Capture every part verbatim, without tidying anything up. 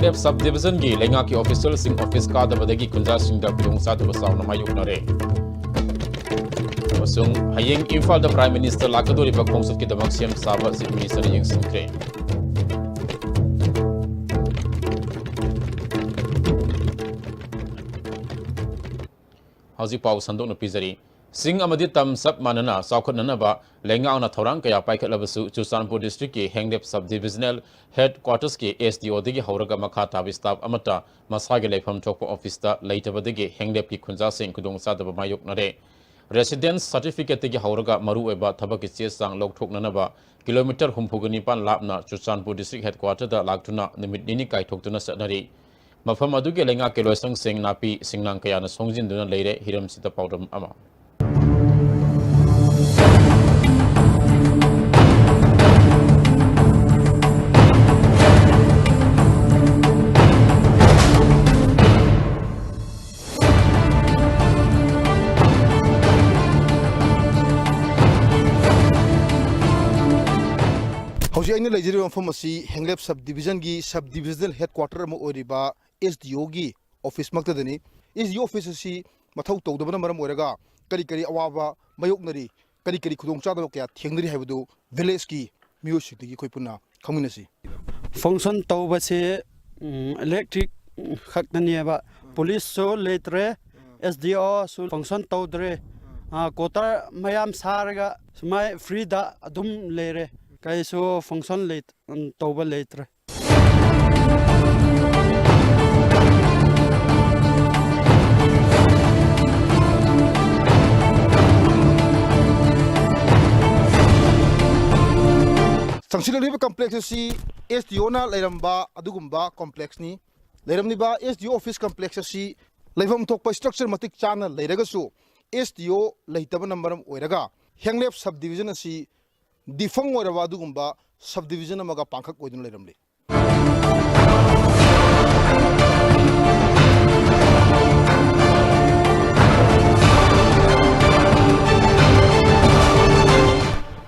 ꯂꯦꯞ ꯁꯕ ꯗꯤꯕꯤꯖꯟꯒꯤ ꯂꯩꯉꯥꯛꯀꯤ ꯑꯣꯐꯤꯁꯤꯌꯦꯜꯁꯤꯡ ꯑꯣꯐꯤꯁ ꯀꯥꯗꯕꯗꯒꯤ ꯈꯨꯟꯖꯥꯁꯤꯡꯗ ꯈꯨꯗꯣꯡꯆꯥꯗꯕ ꯆꯥꯎꯅ ꯃꯥꯌꯣꯛꯅꯔꯦ꯫ ꯑꯃꯁꯨꯡ ꯍꯌꯦꯡ ꯏꯝꯐꯥꯜꯗ ꯄ꯭ꯔꯥꯏꯝ ꯃꯤꯅꯤꯁꯇꯔ ꯂꯥꯛꯀꯗꯧꯔꯤꯕ ꯈꯣꯡꯆꯠꯀꯤꯗꯃꯛ ꯁꯦꯝ ꯁꯥꯕ ꯆꯤꯐ ꯃꯤꯅꯤꯁꯇꯔꯅ ꯌꯦꯡꯁꯤꯟꯈ꯭ꯔꯦ꯫ ꯍꯧꯖꯤꯛ ꯄꯥꯎ ꯁꯟꯗꯣꯛꯅ ꯄꯤꯖꯔꯤ꯫ ꯆꯤꯡ ꯑꯃꯗꯤ ꯇꯝ ꯆꯞ ꯃꯥꯟꯅꯅ ꯆꯥꯎꯈꯠꯅꯅꯕ ꯂꯩꯉꯥꯛꯅ ꯊꯧꯔꯥꯡ ꯀꯌꯥ ꯄꯥꯏꯈꯠꯂꯕꯁꯨ, ꯆꯨꯔꯆꯥꯟꯄꯨꯔ ꯗꯤꯁꯇ꯭ꯔꯤꯛꯀꯤ ꯍꯦꯡꯂꯦꯞ ꯁꯕ ꯗꯤꯕꯤꯖꯅꯦꯜ ꯍꯦꯗ ꯀ꯭ꯋꯥꯇꯔꯁꯀꯤ ꯑꯦꯁ ꯗꯤ ꯑꯣꯗꯒꯤ ꯍꯧꯔꯒ ꯃꯈꯥ ꯇꯥꯕ ꯁ꯭ꯇꯥꯐ ꯑꯃꯠꯇ ꯃꯁꯥꯒꯤ ꯂꯩꯐꯝ ꯊꯣꯛꯄ ꯑꯣꯐꯤꯁꯇ ꯂꯩꯇꯕꯗꯒꯤ ꯍꯦꯡꯂꯦꯞꯀꯤ ꯈꯨꯟꯖꯥꯁꯤꯡ ꯈꯨꯗꯣꯡꯆꯥꯗꯕ ꯃꯥꯌꯣꯛꯅꯔꯦ꯫ ꯔꯦꯁꯤꯗꯦꯟꯁ ꯁꯥꯔꯇꯤꯐꯤꯀꯦꯠꯇꯒꯤ ꯍꯧꯔꯒ ꯃꯔꯨꯑꯣꯏꯕ ꯊꯕꯛꯀꯤ ꯆꯦ ꯆꯥꯡ ꯂꯧꯊꯣꯛꯅꯅꯕ ꯀꯤꯂꯣꯃꯤꯇꯔ ꯍꯨꯝꯐꯨꯒ ꯅꯤꯄꯥꯟ ꯂꯥꯞꯅ ꯆꯨꯔꯆꯥꯟꯄꯨꯔ ꯗꯤꯁꯇ꯭ꯔꯤꯛ ꯍꯦꯗ ꯀ꯭ꯋꯥꯇꯔꯗ ꯂꯥꯛꯇꯨꯅ ꯅꯨꯃꯤꯠ ꯅꯤꯅꯤ ꯀꯥꯏꯊꯣꯛꯇꯨꯅ ꯆꯠꯅꯔꯤ꯫ ꯃꯐꯝ ꯑꯗꯨꯒꯤ ꯂꯩꯉꯥꯛꯀꯤ ꯂꯣꯏꯁꯪꯁꯤꯡ ꯅꯥꯄꯤ ꯁꯤꯡꯅꯥꯡ ꯀꯌꯥꯅ ꯁꯣꯡꯖꯤꯟꯗꯨꯅ ꯂꯩꯔꯦ꯫ ꯍꯤꯔꯝꯁꯤꯗ ꯄꯥꯎꯗꯝ ꯑꯃ꯫ ꯍꯧꯖꯤꯛ ꯑꯩꯅ ꯂꯩꯖꯔꯤꯕ ꯃꯐꯝ ꯑꯁꯤ ꯍꯦꯡꯂꯦꯞ ꯁꯕ ꯗꯤꯕꯤꯖꯟꯒꯤ ꯁꯕ ꯗꯤꯕꯤꯖꯅꯦꯜ ꯍꯦꯗ ꯀ꯭ꯋꯥꯇꯔ ꯑꯃ ꯑꯣꯏꯔꯤꯕ ꯑꯦꯁ ꯗꯤ ꯑꯣꯒꯤ ꯑꯣꯐꯤꯁꯃꯛꯇꯗꯅꯤ꯫ ꯑꯦꯁ ꯗꯤ ꯑꯣ ꯑꯣꯐꯤꯁ ꯑꯁꯤ ꯃꯊꯧ ꯇꯧꯗꯕꯅ ꯃꯔꯝ ꯑꯣꯏꯔꯒ ꯀꯔꯤ ꯀꯔꯤ ꯑꯋꯥꯕ ꯃꯥꯌꯣꯛꯅꯔꯤ, ꯀꯔꯤ ꯀꯔꯤ ꯈꯨꯗꯣꯡꯆꯥꯗꯕ ꯀꯌꯥ ꯊꯦꯡꯅꯔꯤ ꯍꯥꯏꯕꯗꯨ ꯚꯤꯂꯦꯖꯀꯤ ꯃꯤꯑꯣꯏꯁꯤꯡꯗꯒꯤ ꯑꯩꯈꯣꯏ ꯄꯨꯟꯅ ꯈꯪꯃꯤꯟꯅꯁꯤ꯫ ꯐꯪꯁꯟ ꯇꯧꯕꯁꯦ, ꯎꯝ, ꯏꯂꯦꯛꯇ꯭ꯔꯤꯛ ꯈꯛꯇꯅꯦꯕ꯫ ꯄꯨꯂꯤꯁꯁꯨ ꯂꯩꯇ꯭ꯔꯦ, ꯑꯦꯁ ꯗꯤ ꯑꯣꯁꯨ ꯐꯪꯁꯟ ꯇꯧꯗ꯭ꯔꯦ꯫ ꯑꯥ, ꯀ꯭ꯋꯥꯇꯔ ꯃꯌꯥꯝ ꯁꯥꯔꯒ ꯁꯨꯃꯥꯏ ꯐ꯭ꯔꯤꯗ ꯑꯗꯨꯝ ꯂꯩꯔꯦ꯫ ꯀꯩꯁꯨ ꯐꯪꯁꯟ ꯂꯩ-, ꯎꯝ, ꯇꯧꯕ ꯂꯩꯇ꯭ꯔꯦ꯫ ꯆꯪꯁꯤꯜꯂꯛꯂꯤꯕ ꯀꯝꯄ꯭ꯂꯦꯛꯁ ꯑꯁꯤ ꯑꯦꯁ ꯗꯤ ꯑꯣꯅ ꯂꯩꯔꯝꯕ ꯑꯗꯨꯒꯨꯝꯕ ꯀꯝꯄ꯭ꯂꯦꯛꯁꯅꯤ꯫ ꯂꯩꯔꯝꯂꯤꯕ ꯑꯦꯁ ꯗꯤ ꯑꯣ ꯑꯣꯐꯤꯁ ꯀꯝꯄ꯭ꯂꯦꯛꯁ ꯑꯁꯤ ꯂꯩꯐꯝ ꯊꯣꯛꯄ ꯁ꯭ꯇ꯭ꯔꯛꯆꯔ ꯃꯇꯤꯛ ꯆꯥꯅ ꯂꯩꯔꯒꯁꯨ, ꯑꯦꯁ ꯗꯤ ꯑꯣ ꯂꯩꯇꯕꯅ ꯃꯔꯝ ꯑꯣꯏꯔꯒ ꯍꯦꯡꯂꯦꯞ ꯁꯕ ꯗꯤꯕꯤꯖꯟ ꯑꯁꯤ ꯗꯤꯐꯪ ꯑꯣꯏꯔꯕ ꯑꯗꯨꯒꯨꯝꯕ ꯁꯕ ꯗꯤꯕꯤꯖꯟ ꯑꯃꯒ ꯄꯥꯡꯈꯛ ꯑꯣꯏꯗꯨꯅ ꯂꯩꯔꯝꯂꯤ꯫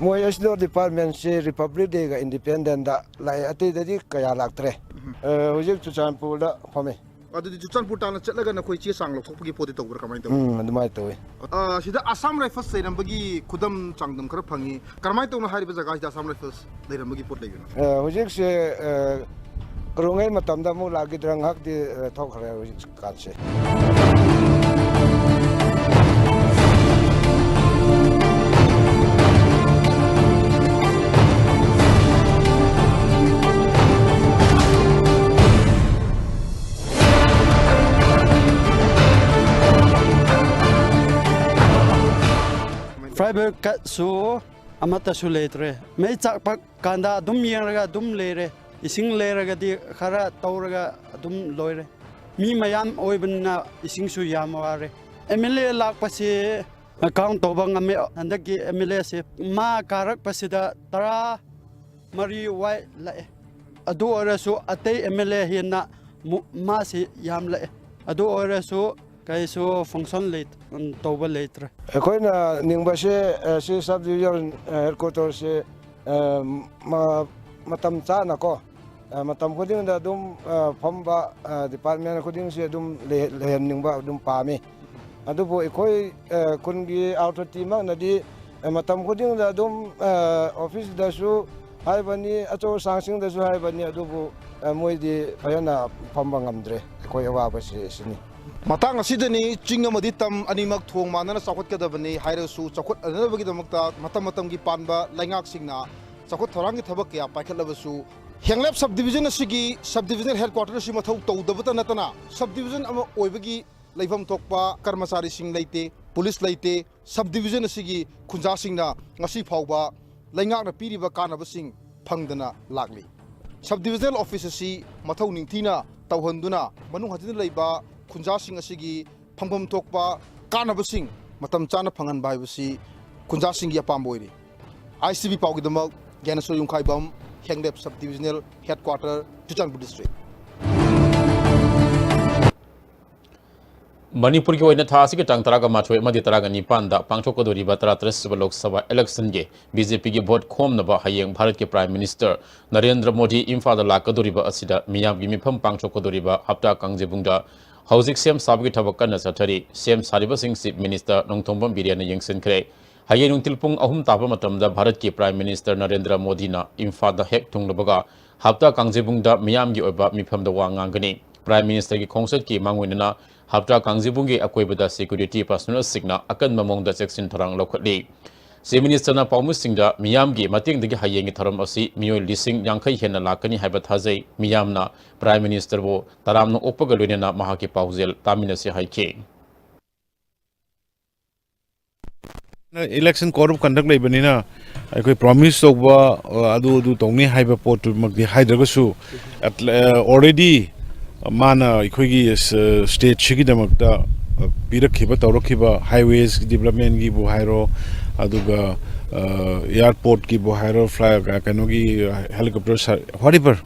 ꯃꯣꯏ ꯑꯦꯁ ꯗꯤ ꯑꯣ ꯗꯤꯄꯥꯔꯠꯃꯦꯟꯁꯤ ꯔꯤꯄꯕ꯭ꯂꯤꯛ ꯗꯦꯒ ꯏꯟꯗꯤꯄꯦꯟꯗꯦꯟꯗ ꯂꯥꯛꯑꯦ, ꯑꯇꯩꯗꯗꯤ ꯀꯌꯥ ꯂꯥꯛꯇ꯭ꯔꯦ꯫ ꯎꯝ꯫ ꯑ, ꯍꯧꯖꯤꯛ ꯆꯨꯔꯆꯥꯟꯄꯨꯔꯗ ꯐꯝꯃꯤ꯫ ꯑꯗꯨꯗꯤ ꯆꯨꯔꯆꯥꯟꯄꯨꯔ ꯇꯥꯟꯅ ꯆꯠꯂꯒ ꯅꯈꯣꯏ ꯆꯦ ꯆꯥꯡ ꯂꯧꯊꯣꯛꯄꯒꯤ ꯄꯣꯠꯇꯤ ꯇꯧꯕ꯭ꯔꯥ, ꯀꯃꯥꯏꯅ ꯇꯧꯏ? ꯎꯝ, ꯑꯗꯨꯃꯥꯏꯅ ꯇꯧꯏ꯫ ꯑ, ꯁꯤꯗ ꯑꯁꯥꯝ ꯔꯥꯏꯐꯜꯁ ꯂꯩꯔꯝꯕꯒꯤ ꯈꯨꯗꯝ ꯆꯥꯡꯗꯝ ꯈꯔ ꯐꯪꯉꯤ꯫ ꯀꯔꯝꯍꯥꯏꯅ ꯇꯧꯅ ꯍꯥꯏꯔꯤꯕ ꯖꯒꯥꯁꯤꯗ ꯑꯁꯥꯝ ꯔꯥꯏꯐꯜꯁ ꯂꯩꯔꯝꯕꯒꯤ ꯄꯣꯠ ꯂꯩꯕꯅꯣ? ꯑ, ꯍꯧꯖꯤꯛꯁꯦ, ꯑ, ꯀꯣꯔꯣꯡꯉꯩ ꯃꯇꯝꯗ ꯑꯃꯨꯛ ꯂꯥꯛꯈꯤꯗ꯭ꯔꯥ, ꯉꯥꯏꯍꯥꯛꯇꯤ, ꯑ, ꯊꯣꯛꯈ꯭ꯔꯦ ꯍꯧꯖꯤꯛꯀꯥꯟꯁꯦ꯫ ꯐꯥꯏꯕꯔ ꯀꯠꯁꯨ ꯑꯃꯠꯇꯁꯨ ꯂꯩꯇ꯭ꯔꯦ꯫ ꯃꯩ ꯆꯥꯛꯄ ꯀꯥꯟꯗ ꯑꯗꯨꯝ ꯌꯦꯡꯂꯒ ꯑꯗꯨꯝ ꯂꯩꯔꯦ꯫ ꯏꯁꯤꯡ ꯂꯩꯔꯒꯗꯤ ꯈꯔ ꯇꯧꯔꯒ ꯑꯗꯨꯝ ꯂꯣꯏꯔꯦ꯫ ꯃꯤ ꯃꯌꯥꯝ ꯑꯣꯏꯕꯅꯤꯅ ꯏꯁꯤꯡꯁꯨ ꯌꯥꯝ ꯋꯥꯔꯦ꯫ ꯑꯦꯝ ꯑꯦꯜ ꯑꯦ ꯂꯥꯛꯄꯁꯤ ꯀꯥꯎꯟ ꯇꯧꯕ ꯉꯝꯃꯦ꯫ ꯍꯟꯗꯛꯀꯤ ꯑꯦꯝ ꯑꯦꯜ ꯑꯦꯁꯦ ꯃꯥ ꯀꯥꯔꯛꯄꯁꯤꯗ ꯇꯔꯥ ꯃꯔꯤ ꯋꯥꯏ ꯂꯥꯛꯑꯦ꯫ ꯑꯗꯨ ꯑꯣꯏꯔꯁꯨ ꯑꯇꯩ ꯑꯦꯝ ꯑꯦꯜ ꯑꯦ ꯍꯦꯟꯅ ꯃꯨ-, ꯃꯥꯁꯤ ꯌꯥꯝ ꯂꯥꯛꯑꯦ꯫ ꯑꯗꯨ ꯑꯣꯏꯔꯁꯨ ꯀꯩꯁꯨ ꯐꯪꯁꯟ ꯂꯩ-, ꯇꯧꯕ ꯂꯩꯇ꯭ꯔꯦ꯫ ꯑꯩꯈꯣꯏꯅ ꯅꯤꯡꯕꯁꯦ, ꯑ, ꯁꯤ ꯁꯕ ꯗꯤꯕꯤꯖꯟ, ꯑ, ꯍꯦꯗꯀ꯭ꯋꯥꯇꯔꯁꯦ, ꯑ, ꯃ-, ꯃꯇꯝ ꯆꯥꯅꯀꯣ, ꯑ, ꯃꯇꯝ ꯈꯨꯗꯤꯡꯗ ꯑꯗꯨꯝ, ꯑ, ꯐꯝꯕ, ꯑ, ꯗꯤꯄꯥꯔꯠꯃꯦꯟ ꯈꯨꯗꯤꯡꯁꯦ ꯑꯗꯨꯝ ꯂꯩ-, ꯂꯩꯍꯟꯅꯤꯡꯕ ꯑꯗꯨꯝ ꯄꯥꯝꯃꯤ꯫ ꯑꯗꯨꯕꯨ ꯑꯩꯈꯣꯏ, ꯑ, ꯈꯨꯟꯒꯤ ꯑꯣꯊꯣꯔꯤꯇꯤꯃꯛꯅꯗꯤ, ꯑ, ꯃꯇꯝ ꯈꯨꯗꯤꯡꯗ ꯑꯗꯨꯝ, ꯑ, ꯑꯣꯐꯤꯁꯇꯁꯨ ꯍꯥꯏꯕꯅꯤ, ꯑꯆꯧ ꯑꯁꯥꯡꯁꯤꯡꯗꯁꯨ ꯍꯥꯏꯕꯅꯤ, ꯑꯗꯨꯕꯨ, ꯑ, ꯃꯣꯏꯗꯤ ꯐꯖꯅ ꯐꯝꯕ ꯉꯝꯗ꯭ꯔꯦ꯫ ꯑꯩꯈꯣꯏ ꯑꯋꯥꯕꯁꯤ ꯁꯤꯅꯤ꯫ ꯃꯇꯥꯡ ꯑꯁꯤꯗꯅꯤ ꯆꯤꯡ ꯑꯃꯗꯤ ꯇꯝ ꯑꯅꯤꯃꯛ ꯊꯣꯡ ꯃꯥꯟꯅꯅ ꯆꯥꯎꯈꯠꯀꯗꯕꯅꯤ ꯍꯥꯏꯔꯁꯨ, ꯆꯥꯎꯈꯠꯅꯅꯕꯒꯤꯗꯃꯛꯇ ꯃꯇꯝ ꯃꯇꯝꯒꯤ ꯄꯥꯟꯕ ꯂꯩꯉꯥꯛꯁꯤꯡꯅ ꯆꯥꯎꯈꯠ ꯊꯧꯔꯥꯡꯒꯤ ꯊꯕꯛ ꯀꯌꯥ ꯄꯥꯏꯈꯠꯂꯕꯁꯨ, ꯍꯦꯡꯂꯦꯞ ꯁꯕ ꯗꯤꯕꯤꯖꯟ ꯑꯁꯤꯒꯤ ꯁꯕ ꯗꯤꯕꯤꯖꯅꯦꯜ ꯍꯦꯗꯀ꯭ꯋꯥꯇꯔ ꯑꯁꯤ ꯃꯊꯧ ꯇꯧꯗꯕꯇ ꯅꯠꯇꯅ, ꯁꯕ ꯗꯤꯕꯤꯖꯟ ꯑꯃ ꯑꯣꯏꯕꯒꯤ ꯂꯩꯐꯝ ꯊꯣꯛꯄ ꯀꯔꯃꯆꯥꯔꯤꯁꯤꯡ ꯂꯩꯇꯦ, ꯄꯨꯂꯤꯁ ꯂꯩꯇꯦ꯫ ꯁꯕ ꯗꯤꯕꯤꯖꯟ ꯑꯁꯤꯒꯤ ꯈꯨꯟꯖꯥꯁꯤꯡꯅ ꯉꯁꯤ ꯐꯥꯎꯕ ꯂꯩꯉꯥꯛꯅ ꯄꯤꯔꯤꯕ ꯀꯥꯟꯅꯕꯁꯤꯡ ꯐꯪꯗꯅ ꯂꯥꯛꯂꯤ꯫ ꯁꯕ ꯗꯤꯕꯤꯖꯅꯦꯜ ꯑꯣꯐꯤꯁ ꯑꯁꯤ ꯃꯊꯧ ꯅꯤꯡꯊꯤꯅ ꯇꯧꯍꯟꯗꯨꯅ, ꯃꯅꯨꯡ ꯍꯟꯖꯤꯟꯅ ꯂꯩꯕ ꯈꯨꯟꯖꯥꯁꯤꯡ ꯑꯁꯤꯒꯤ ꯐꯪꯐꯝ ꯊꯣꯛꯄ ꯀꯥꯟꯅꯕꯁꯤꯡ ꯃꯇꯝ ꯆꯥꯅ ꯐꯪꯍꯟꯕ ꯍꯥꯏꯕꯁꯤ ꯈꯨꯟꯖꯥꯁꯤꯡꯒꯤ ꯑꯄꯥꯝꯕ ꯑꯣꯏꯔꯤ꯫ ꯑꯥꯏ ꯁꯤ ꯕꯤ ꯄꯥꯎꯒꯤꯗꯃꯛ Gyaneshor Yumkhaibam, Henglep sub divisional headquarter, Churachandpur district. ꯃꯅꯤꯄꯨꯔꯒꯤ ꯑꯣꯏꯅ ꯊꯥ ꯑꯁꯤꯒꯤ ꯇꯥꯡ ꯇꯔꯥꯒ ꯃꯥꯊꯣꯏ ꯑꯃꯗꯤ ꯇꯔꯥꯒ ꯅꯤꯄꯥꯟꯗ ꯄꯥꯡꯊꯣꯛꯀꯗꯧꯔꯤꯕ ꯇꯔꯥꯇꯔꯦꯠ ꯁꯨꯕ ꯂꯣꯛ ꯁꯚꯥ ꯏꯂꯦꯛꯁꯟꯒꯤ ꯕꯤ ꯖꯦ ꯄꯤꯒꯤ ꯚꯣꯠ ꯈꯣꯝꯅꯕ ꯍꯌꯦꯡ ꯚꯥꯔꯠꯀꯤ ꯄ꯭ꯔꯥꯏꯝ ꯃꯤꯅꯤꯁꯇꯔ ꯅꯔꯦꯟꯗ꯭ꯔ ꯃꯣꯗꯤ ꯏꯝꯐꯥꯜꯗ ꯂꯥꯛꯀꯗꯧꯔꯤꯕ ꯑꯁꯤꯗ ꯃꯤꯌꯥꯝꯒꯤ ꯃꯤꯐꯝ ꯄꯥꯡꯊꯣꯛꯀꯗꯧꯔꯤꯕ ꯍꯞꯇꯥ ꯀꯥꯡꯖꯩꯕꯨꯡꯗ ꯍꯧꯖꯤꯛ ꯁꯦꯝ ꯁꯥꯕꯒꯤ ꯊꯕꯛ ꯀꯟꯅ ꯆꯠꯊꯔꯤ꯫ ꯁꯦꯝ ꯁꯥꯔꯤꯕꯁꯤꯡꯁꯤ ꯃꯤꯅꯤꯁꯇꯔ ꯅꯣꯡꯊꯣꯝꯕꯝ ꯕꯤꯔꯦꯟꯅ ꯌꯦꯡꯁꯤꯟꯈ꯭ꯔꯦ꯫ ꯍꯌꯦꯡ ꯅꯨꯡꯊꯤꯜ ꯄꯨꯡ ꯑꯍꯨꯝ ꯇꯥꯕ ꯃꯇꯝꯗ ꯚꯥꯔꯠꯀꯤ ꯄ꯭ꯔꯥꯏꯝ ꯃꯤꯅꯤꯁꯇꯔ ꯅꯔꯦꯟꯗ꯭ꯔ ꯃꯣꯗꯤꯅ ꯏꯝꯐꯥꯜꯗ ꯍꯦꯛ ꯊꯨꯡꯂꯕꯒ ꯍꯞꯇꯥ ꯀꯥꯡꯖꯩꯕꯨꯡꯗ ꯃꯤꯌꯥꯝꯒꯤ ꯑꯣꯏꯕ ꯃꯤꯐꯝꯗ ꯋꯥ ꯉꯥꯡꯒꯅꯤ꯫ ꯄ꯭ꯔꯥꯏꯝ ꯃꯤꯅꯤꯁꯇꯔꯒꯤ ꯈꯣꯡꯆꯠꯀꯤ ꯃꯥꯡꯑꯣꯏꯅꯅ ꯍꯞꯇꯥ ꯀꯥꯡꯖꯩꯕꯨꯡꯒꯤ ꯑꯀꯣꯏꯕꯗ ꯁꯦꯀ꯭ꯌꯨꯔꯤꯇꯤ ꯄꯔꯁꯣꯅꯦꯜꯁꯤꯡꯅ ꯑꯀꯟꯕ ꯃꯑꯣꯡꯗ ꯆꯦꯛꯁꯤꯟ ꯊꯧꯔꯥꯡ ꯂꯧꯈꯠꯂꯤ꯫ ꯆꯤꯐ ꯃꯤꯅꯤꯁꯇꯔꯅ ꯄꯥꯎꯃꯤꯁꯤꯡꯗ ꯃꯤꯌꯥꯝꯒꯤ ꯃꯇꯦꯡꯗꯒꯤ ꯍꯌꯦꯡꯒꯤ ꯊꯧꯔꯝ ꯑꯁꯤ ꯃꯤꯑꯣꯏ ꯂꯤꯁꯤꯡ ꯌꯥꯡꯈꯩ ꯍꯦꯟꯅ ꯂꯥꯛꯀꯅꯤ ꯍꯥꯏꯕ ꯊꯥꯖꯩ꯫ ꯃꯤꯌꯥꯝꯅ ꯄ꯭ꯔꯥꯏꯝ ꯃꯤꯅꯤꯁꯇꯔꯕꯨ ꯇꯔꯥꯝꯅ ꯑꯣꯛꯄꯒ ꯂꯣꯏꯅꯅ ꯃꯍꯥꯛꯀꯤ ꯄꯥꯎꯖꯦꯜ ꯇꯥꯃꯤꯟꯅꯁꯤ ꯍꯥꯏꯈꯤ꯫ Election code of conduct ꯂꯩꯕꯅꯤꯅ ꯑꯩꯈꯣꯏ ꯄ꯭ꯔꯣꯃꯤꯁ ꯇꯧꯕ, ꯑ, ꯑꯗꯨ ꯑꯗꯨ ꯇꯧꯅꯤ ꯍꯥꯏꯕ ꯄꯣꯠꯇꯨꯃꯛꯇꯤ ꯍꯥꯏꯗ꯭ꯔꯒꯁꯨ, ꯑꯦꯠ-, ꯑ, already ꯃꯥꯅ ꯑꯩꯈꯣꯏꯒꯤ ꯁ-, ꯁ꯭ꯇꯦꯠꯁꯤꯒꯤꯗꯃꯛꯇ, ꯑ, ꯄꯤꯔꯛꯈꯤꯕ, ꯇꯧꯔꯛꯈꯤꯕ highways developmentꯒꯤꯕꯨ ꯍꯥꯏꯔꯣ, ꯑꯗꯨꯒ, ꯑ, airportꯀꯤꯕꯨ ꯍꯥꯏꯔꯣ, fly-, ꯀꯩꯅꯣꯒꯤ, helicopter ꯁ-, whatever,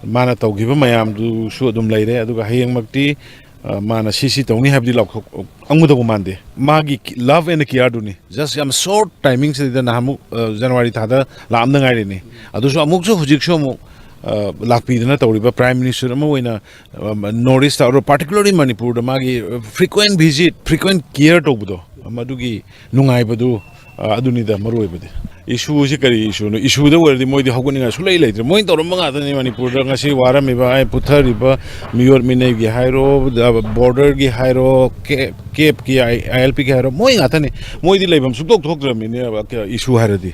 ꯃꯥꯅ ꯇꯧꯈꯤꯕ ꯃꯌꯥꯝꯗꯨꯁꯨ ꯑꯗꯨꯝ ꯂꯩꯔꯦ꯫ ꯑꯗꯨꯒ ꯍꯌꯦꯡꯃꯛꯇꯤ, ꯑ, ꯃꯥꯅ ꯁꯤ ꯁꯤ ꯇꯧꯅꯤ ꯍꯥꯏꯕꯗꯤ ꯂꯥꯎꯊꯣꯛ-, ꯈꯪꯒꯗꯧꯕ ꯃꯥꯟꯗꯦ꯫ ꯃꯥꯒꯤ love and careꯗꯨꯅꯤ꯫ Just ꯌꯥꯝ short timingꯁꯤꯗ ꯅꯍꯥꯟꯃꯨꯛ, ꯑ, ꯖꯅꯋꯥꯔꯤ ꯊꯥꯗ ꯂꯥꯛꯑꯝꯗ ꯉꯥꯏꯔꯤꯅꯤ꯫ ꯑꯗꯨꯁꯨ ꯑꯃꯨꯛꯁꯨ ꯍꯧꯖꯤꯛꯁꯨ ꯑꯃꯨꯛ, ꯑ, ꯂꯥꯛꯄꯤꯗꯅ ꯇꯧꯔꯤꯕ Prime Minister ꯑꯃ ꯑꯣꯏꯅ, ꯑ, North Eastꯇ ꯑꯣꯏꯔꯣ, particularly ꯃꯅꯤꯄꯨꯔꯗ ꯃꯥꯒꯤ frequent visit, frequent care ꯇꯧꯕꯗꯣ, ꯃꯗꯨꯒꯤ ꯅꯨꯡꯉꯥꯏꯕꯗꯨ, ꯑ, ꯑꯗꯨꯅꯤꯗ ꯃꯔꯨ ꯑꯣꯏꯕꯗꯤ꯫ Issueꯁꯤ ꯀꯔꯤ issueꯅꯣ? Issueꯗ ꯑꯣꯏꯔꯗꯤ ꯃꯣꯏꯗꯤ ꯍꯧꯒꯠꯅꯤꯡꯉꯥꯏ ꯁꯨꯡꯂꯩ ꯂꯩꯇ꯭ꯔꯦ꯫ ꯃꯣꯏꯅ ꯇꯧꯔꯝꯕ ꯉꯥꯛꯇꯅꯤ ꯃꯅꯤꯄꯨꯔꯗ ꯉꯁꯤ ꯋꯥꯔꯝꯃꯤꯕ, ꯑꯩ ꯄꯨꯊꯔꯤꯕ ꯃꯤꯑꯣꯠ ꯃꯤꯅꯩꯒꯤ ꯍꯥꯏꯔꯣ, borderꯒꯤ ꯍꯥꯏꯔꯣ, ꯀꯦ-, CAFꯀꯤ, I-, ILPꯒꯤ ꯍꯥꯏꯔꯣ, ꯃꯣꯏ ꯉꯥꯛꯇꯅꯤ꯫ ꯃꯣꯏꯗꯤ ꯂꯩꯐꯝ ꯁꯨꯡꯊꯣꯛ ꯊꯣꯛꯇ꯭ꯔꯕꯅꯤꯅꯦ, issue ꯍꯥꯏꯔꯗꯤ꯫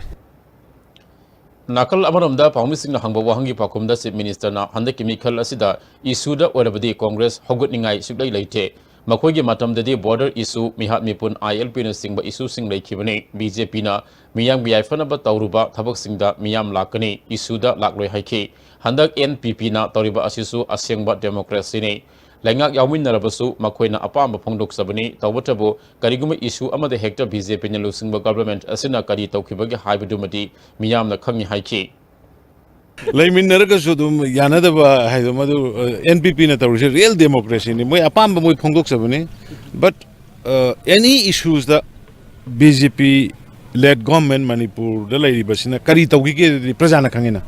ꯅꯥꯀꯜ ꯑꯃꯔꯣꯝꯗ ꯄꯥꯎꯃꯤꯁꯤꯡꯅ ꯍꯪꯕ ꯋꯥꯍꯪꯒꯤ ꯄꯥꯎꯈꯨꯝꯗ ꯆꯤꯐ ꯃꯤꯅꯤꯁꯇꯔꯅ ꯍꯟꯗꯛꯀꯤ ꯃꯤꯈꯜ ꯑꯁꯤꯗ issueꯗ ꯑꯣꯏꯔꯕꯗꯤ ꯀꯣꯡꯒ꯭ꯔꯦꯁ ꯍꯧꯒꯠꯅꯤꯡꯉꯥꯏ ꯁꯨꯛꯂꯩ ꯂꯩꯇꯦ꯫ ꯃꯈꯣꯏꯒꯤ ꯃꯇꯝꯗꯗꯤ border issue, ꯃꯤꯍꯥꯠ ꯃꯤꯄꯨꯟ, ILPꯅꯆꯤꯡꯕ issueꯁꯤꯡ ꯂꯩꯈꯤꯕꯅꯤ꯫ ꯕꯤ ꯖꯦ ꯄꯤꯅ ꯃꯤꯌꯥꯝꯒꯤ ꯌꯥꯏꯐꯅꯕ ꯇꯧꯔꯨꯕ ꯊꯕꯛꯁꯤꯡꯗ ꯃꯤꯌꯥꯝ ꯂꯥꯛꯀꯅꯤ, issueꯗ ꯂꯥꯛꯂꯣꯏ ꯍꯥꯏꯈꯤ꯫ ꯍꯟꯗꯛ ꯑꯦꯟ ꯄꯤ ꯄꯤꯅ ꯇꯧꯔꯤꯕ ꯑꯁꯤꯁꯨ ꯑꯁꯦꯡꯕ democracyꯅꯤ꯫ ꯂꯩꯉꯥꯛ ꯌꯥꯎꯃꯤꯟꯅꯔꯕꯁꯨ ꯃꯈꯣꯏꯅ ꯑꯄꯥꯝꯕ ꯐꯣꯡꯗꯣꯛꯆꯕꯅꯤ꯫ ꯇꯧꯕꯇꯕꯨ ꯀꯔꯤꯒꯨꯝꯕ issue ꯑꯃꯗ ꯍꯦꯛꯇ ꯕꯤ ꯖꯦ ꯄꯤꯅ ꯂꯨꯆꯤꯡꯕ government ꯑꯁꯤꯅ ꯀꯔꯤ ꯇꯧꯈꯤꯕꯒꯦ ꯍꯥꯏꯕꯗꯨꯃꯗꯤ ꯃꯤꯌꯥꯝꯅ ꯈꯪꯏ ꯍꯥꯏꯈꯤ꯫ ꯂꯩꯃꯤꯟꯅꯔꯒꯁꯨ ꯑꯗꯨꯝ ꯌꯥꯅꯗꯕ ꯍꯥꯏꯗꯣ, ꯃꯗꯨ ꯑꯦꯟ ꯄꯤ ꯄꯤꯅ ꯇꯧꯔꯤꯁꯦ ꯔꯤꯌꯦꯜ ꯗꯦꯃꯣꯀ꯭ꯔꯦꯁꯤꯅꯤ꯫ ꯃꯣꯏ ꯑꯄꯥꯝꯕ ꯃꯣꯏ ꯐꯣꯡꯗꯣꯛꯆꯕꯅꯤ꯫ But any issuesꯗ B J P led government ꯃꯅꯤꯄꯨꯔꯗ ꯂꯩꯔꯤꯕꯁꯤꯅ ꯀꯔꯤ ꯇꯧꯈꯤꯒꯦ ꯑꯗꯨꯗꯤ ꯄ꯭ꯔꯖꯥꯅ ꯈꯪꯉꯤꯅ꯫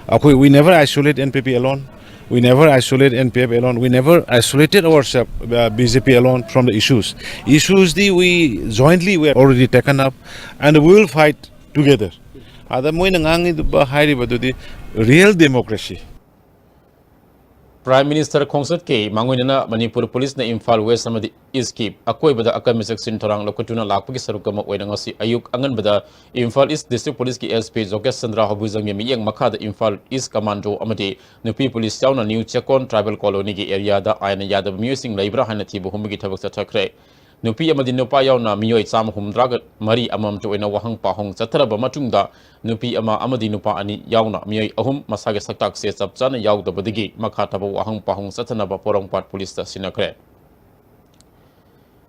ꯑꯩꯈꯣꯏ, we never isolate N P P alone, we never isolate N P F alone, we never isolated ourselves, uh, B J P alone from the issues. Issuesꯗꯤ we jointly, we already taken up and we will fight together. ꯑꯗ ꯃꯣꯏꯅ ꯉꯥꯡꯉꯤꯕ ꯍꯥꯏꯔꯤꯕꯗꯨꯗꯤ real democracy꯫ Prime Minister ꯈꯣꯡꯆꯠꯀꯤ ꯃꯥꯡꯑꯣꯏꯅꯅ ꯃꯅꯤꯄꯨꯔ ꯄꯨꯂꯤꯁꯅ Imphal west ꯑꯃꯗꯤ ꯏꯁꯀꯤ ꯑꯀꯣꯏꯕꯗ ꯑꯀꯟꯕ ꯆꯦꯛꯁꯤꯟ ꯊꯧꯔꯥꯡ ꯂꯧꯈꯠꯇꯨꯅ ꯂꯥꯛꯄꯒꯤ ꯁꯔꯨꯛ ꯑꯃ ꯑꯣꯏꯅ ꯉꯁꯤ ꯑꯌꯨꯛ ꯑꯉꯟꯕꯗ ꯏꯝꯐꯥꯜ ꯏꯁ ꯗꯤꯁꯇ꯭ꯔꯤꯛ ꯄꯨꯂꯤꯁꯀꯤ S P ꯖꯣꯒꯦꯁ ꯆꯟꯗ꯭ꯔ ꯍꯧꯕꯨꯖꯝꯒꯤ ꯃꯤꯠꯌꯦꯡ ꯃꯈꯥꯗ ꯏꯝꯐꯥꯜ ꯏꯁ ꯀꯃꯥꯟꯗꯣ ꯑꯃꯗꯤ ꯅꯨꯄꯤ ꯄꯨꯂꯤꯁ ꯌꯥꯎꯅ ꯅ꯭ꯌꯨ ꯆꯦꯛꯀꯣꯟ ꯇ꯭ꯔꯥꯏꯕꯦꯜ ꯀꯣꯂꯣꯅꯤꯒꯤ ꯑꯦꯔꯤꯌꯥꯗ ꯑꯥꯏꯟꯅ ꯌꯥꯗꯕ ꯃꯤꯑꯣꯏꯁꯤꯡ ꯂꯩꯕ꯭ꯔꯥ ꯍꯥꯏꯅ ꯊꯤꯕ ꯍꯨꯝꯕꯒꯤ ꯊꯕꯛ ꯆꯠꯊꯈ꯭ꯔꯦ꯫ ꯅꯨꯄꯤ ꯑꯃꯗꯤ ꯅꯨꯄꯥ ꯌꯥꯎꯅ ꯃꯤꯑꯣꯏ ꯆꯥꯝꯃ ꯍꯨꯝꯗ꯭ꯔꯥꯒ ꯃꯔꯤ ꯑꯃꯃꯝꯇ ꯑꯣꯏꯅ ꯋꯥꯍꯪ ꯄꯥꯎꯍꯪ ꯆꯠꯊꯔꯕ ꯃꯇꯨꯡꯗ ꯅꯨꯄꯤ ꯑꯃ ꯑꯃꯗꯤ ꯅꯨꯄꯥ ꯑꯅꯤ ꯌꯥꯎꯅ ꯃꯤꯑꯣꯏ ꯑꯍꯨꯝ ꯃꯁꯥꯒꯤ ꯁꯛꯇꯥꯛꯁꯦ ꯆꯞ ꯆꯥꯅ ꯌꯥꯎꯗꯕꯗꯒꯤ ꯃꯈꯥ ꯇꯥꯕ ꯋꯥꯍꯪ ꯄꯥꯎꯍꯪ ꯆꯠꯊꯅꯕ ꯄꯣꯔꯣꯝꯄꯥꯠ ꯄꯨꯂꯤꯁꯇ ꯁꯤꯟꯅꯈ꯭ꯔꯦ꯫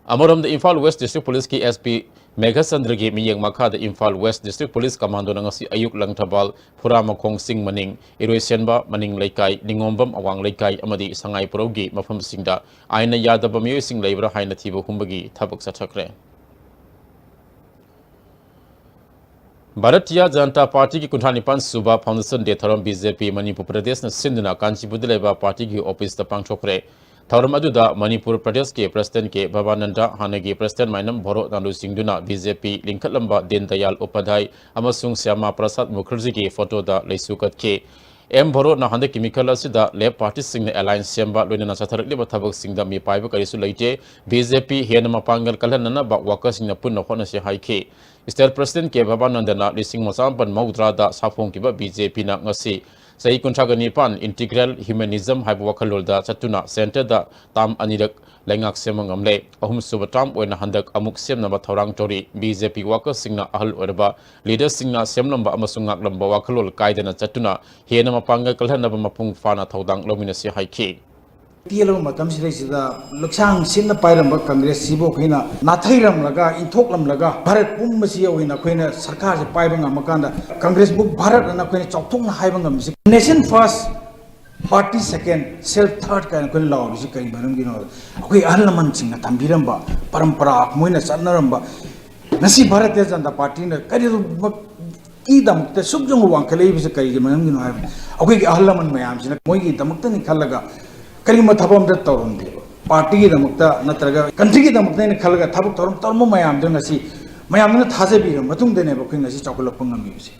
ꯑꯃꯔꯣꯝꯗ ꯏꯝꯐꯥꯜ ꯋꯦꯁ ꯗꯤꯁꯇ꯭ꯔꯤꯛ ꯄꯨꯂꯤꯁꯀꯤ S P ꯃꯦꯘꯆꯟꯗ꯭ꯔꯒꯤ ꯃꯤꯠꯌꯦꯡ ꯃꯈꯥꯗ ꯏꯝꯐꯥꯜ ꯋꯦꯁ ꯗꯤꯁꯇ꯭ꯔꯤꯛ ꯄꯨꯂꯤꯁ ꯀꯃꯥꯟꯗꯣꯅ ꯉꯁꯤ ꯑꯌꯨꯛ ꯂꯪꯊꯕꯥꯜ, ꯐꯨꯔꯥꯃꯈꯣꯡ ꯆꯤꯡ ꯃꯅꯤꯡ, ꯏꯔꯣꯏꯁꯦꯟꯕ ꯃꯅꯤꯡ ꯂꯩꯀꯥꯏ, ꯅꯤꯉꯣꯝꯕꯝ ꯑꯋꯥꯡ ꯂꯩꯀꯥꯏ ꯑꯃꯗꯤ ꯁꯉꯥꯏ ꯄꯨꯔꯧꯒꯤ ꯃꯐꯝꯁꯤꯡꯗ ꯑꯥꯏꯟꯅ ꯌꯥꯗꯕ ꯃꯤꯑꯣꯏꯁꯤꯡ ꯂꯩꯕ꯭ꯔꯥ ꯍꯥꯏꯅ ꯊꯤꯕ ꯍꯨꯝꯕꯒꯤ ꯊꯕꯛ ꯆꯠꯊꯈ꯭ꯔꯦ꯫ ꯚꯥꯔꯇꯤꯌꯥ ꯖꯅꯇꯥ ꯄꯥꯔꯇꯤꯒꯤ ꯀꯨꯟꯊ꯭ꯔꯥ ꯅꯤꯄꯥꯟ ꯁꯨꯕ Foundation Day ꯊꯧꯔꯝ B J P ꯃꯅꯤꯄꯨꯔ ꯄ꯭ꯔꯗꯦꯁꯅ ꯁꯤꯟꯗꯨꯅ ꯀꯥꯟꯆꯤꯄꯨꯔꯗ ꯂꯩꯕ ꯄꯥꯔꯇꯤꯒꯤ ꯑꯣꯐꯤꯁꯇ ꯄꯥꯡꯊꯣꯛꯈ꯭ꯔꯦ꯫ ꯊꯧꯔꯝ ꯑꯗꯨꯗ ꯃꯅꯤꯄꯨꯔ ꯄ꯭ꯔꯗꯦꯁꯀꯤ ꯄ꯭ꯔꯁꯤꯗꯦꯟꯠ ꯀꯦ ꯚꯕꯥꯅꯟꯗ, ꯍꯥꯟꯅꯒꯤ ꯄ꯭ꯔꯁꯤꯗꯦꯟꯠ ꯃꯥꯏꯅꯝ ꯚꯣꯔꯣꯅ ꯂꯨꯆꯤꯡꯗꯨꯅ B J P ꯂꯤꯡꯈꯠꯂꯝꯕ ꯗꯤꯟ ꯗꯌꯥꯜ ꯎꯄꯥꯙ꯭ꯌꯥꯏ ꯑꯃꯁꯨꯡ ꯁ꯭ꯌꯥꯃꯥ ꯄ꯭ꯔꯁꯥꯗ ꯃꯨꯈꯔꯖꯤꯒꯤ ꯐꯣꯇꯣꯗ ꯂꯩꯁꯨ ꯀꯠꯈꯤ꯫ ꯑꯦꯝ ꯚꯣꯔꯣꯅ ꯍꯟꯗꯛꯀꯤ ꯃꯤꯈꯜ ꯑꯁꯤꯗ ꯂꯦꯐ ꯄꯥꯔꯇꯤꯁꯤꯡꯅ ꯑꯦꯂꯥꯏꯟꯁ ꯁꯦꯝꯕ, ꯂꯣꯏꯅꯅ ꯆꯠꯊꯔꯛꯂꯤꯕ ꯊꯕꯛꯁꯤꯡꯗ ꯃꯤꯄꯥꯏꯕ ꯀꯔꯤꯁꯨ ꯂꯩꯇꯦ꯫ B J P ꯍꯦꯟꯅ ꯃꯄꯥꯡꯒꯜ ꯀꯜꯍꯟꯅꯅꯕ ꯋꯥꯀꯔꯁꯤꯡꯅ ꯄꯨꯟꯅ ꯍꯣꯠꯅꯁꯤ ꯍꯥꯏꯈꯤ꯫ ꯁ꯭ꯇꯦꯠ ꯄ꯭ꯔꯁꯤꯗꯦꯟꯠ ꯀꯦ ꯚꯕꯥꯅꯟꯗꯅ ꯂꯤꯁꯤꯡ ꯑꯃ ꯆꯥꯃꯥꯄꯟ ꯃꯧꯗ꯭ꯔꯥꯗ ꯁꯥꯐꯣꯡꯈꯤꯕ B J Pꯅ ꯉꯁꯤ ꯆꯍꯤ ꯀꯨꯟꯊ꯭ꯔꯥꯒ ꯅꯤꯄꯥꯟ integral humanism ꯍꯥꯏꯕ ꯋꯥꯈꯜꯂꯣꯟꯗ ꯆꯠꯇꯨꯅ ꯁꯦꯟꯇꯔꯗ ꯇꯥꯝ ꯑꯅꯤꯔꯛ ꯂꯩꯉꯥꯛ ꯁꯦꯝꯕ ꯉꯝꯂꯦ꯫ ꯑꯍꯨꯝꯁꯨꯕ ꯇꯥꯝ ꯑꯣꯏꯅ ꯍꯟꯗꯛ ꯑꯃꯨꯛ ꯁꯦꯝꯅꯕ ꯊꯧꯔꯥꯡ ꯇꯧꯔꯤ꯫ B J P ꯋꯥꯀꯔꯁꯤꯡꯅ ꯑꯍꯜ ꯑꯣꯏꯔꯕ ꯂꯤꯗꯔꯁꯤꯡꯅ ꯁꯦꯝꯂꯝꯕ ꯑꯃꯁꯨꯡ ꯉꯥꯛꯂꯝꯕ ꯋꯥꯈꯜꯂꯣꯟ ꯀꯥꯏꯗꯅ ꯆꯠꯇꯨꯅ ꯍꯦꯟꯅ ꯃꯄꯥꯡꯒꯜ ꯀꯜꯍꯟꯅꯕ ꯃꯄꯨꯡ ꯐꯥꯅ ꯊꯧꯗꯥꯡ ꯂꯧꯃꯤꯟꯅꯁꯤ ꯍꯥꯏꯈꯤ꯫ ꯇꯦꯜꯂꯕ ꯃꯇꯝꯁꯤꯗꯩꯁꯤꯗ ꯂꯨꯛꯁꯥꯡ ꯁꯤꯠꯅ ꯄꯥꯏꯔꯝꯕ ꯀꯪꯒ꯭ꯔꯦꯁꯁꯤꯕꯨ ꯑꯩꯈꯣꯏꯅ ꯅꯥꯊꯩꯔꯝꯂꯒ, ꯏꯟꯊꯣꯛꯂꯝꯂꯒ, ꯚꯥꯔꯠ ꯄꯨꯝꯕꯁꯤ ꯑꯣꯏꯅ ꯑꯩꯈꯣꯏꯅ ꯁꯔꯀꯥꯔꯁꯦ ꯄꯥꯏꯕ ꯉꯝꯃꯀꯥꯟꯗ, ꯀꯪꯒ꯭ꯔꯦꯁꯕꯨ ꯚꯥꯔꯠ ꯑꯅ ꯑꯩꯈꯣꯏꯅ ꯆꯥꯎꯊꯣꯛꯅ ꯍꯥꯏꯕ ꯉꯝꯃꯤꯁꯦ, nation first, party second, self third ꯀꯥꯏꯅ ꯑꯩꯈꯣꯏꯅ ꯂꯥꯎꯔꯤꯁꯦ ꯀꯔꯤ ꯃꯔꯝꯒꯤꯅꯣ? ꯑꯩꯈꯣꯏ ꯑꯍꯜ ꯂꯃꯟꯁꯤꯡꯅ ꯊꯝꯕꯤꯔꯝꯕ ꯄꯔꯝꯄꯔꯥ, ꯃꯣꯏꯅ ꯆꯠꯅꯔꯝꯕ, ꯉꯁꯤ ꯚꯥꯔꯇꯤꯌ ꯖꯅꯇꯥ ꯄꯥꯔꯇꯤꯅ ꯀꯔꯤꯃꯛ ꯀꯤꯗꯃꯛꯇ ꯁꯨꯛ ꯌꯥꯝꯅ ꯋꯥꯡꯈꯠꯂꯛꯏꯕꯁꯦ ꯀꯔꯤꯒꯤ ꯃꯔꯝꯒꯤꯅꯣ ꯍꯥꯏꯕꯅꯤ꯫ ꯑꯩꯈꯣꯏꯒꯤ ꯑꯍꯜ ꯂꯃꯟ ꯃꯌꯥꯝꯁꯤꯅ ꯃꯣꯏꯒꯤꯗꯃꯛꯇꯅꯤ ꯈꯜꯂꯒ ꯀꯔꯤꯒꯨꯝꯕ ꯊꯕꯛ ꯑꯝꯇ ꯇꯧꯔꯝꯗꯦꯕ꯫ ꯄꯥꯔꯇꯤꯒꯤꯗꯃꯛꯇ ꯅꯠꯇ꯭ꯔꯒ ꯀꯟꯇ꯭ꯔꯤꯒꯤꯗꯃꯛꯇꯅꯤ ꯈꯜꯂꯒ ꯊꯕꯛ ꯊꯧꯔꯝ ꯇꯧꯔꯝꯕ ꯃꯌꯥꯝꯗꯨ ꯉꯁꯤ ꯃꯌꯥꯝꯗꯨꯅ ꯊꯥꯖꯕꯤꯔꯕ ꯃꯇꯨꯡꯗꯅꯦꯕ ꯑꯩꯈꯣꯏ ꯉꯁꯤ ꯆꯥꯎꯈꯠꯂꯛꯄ ꯉꯝꯃꯤꯕꯁꯦ꯫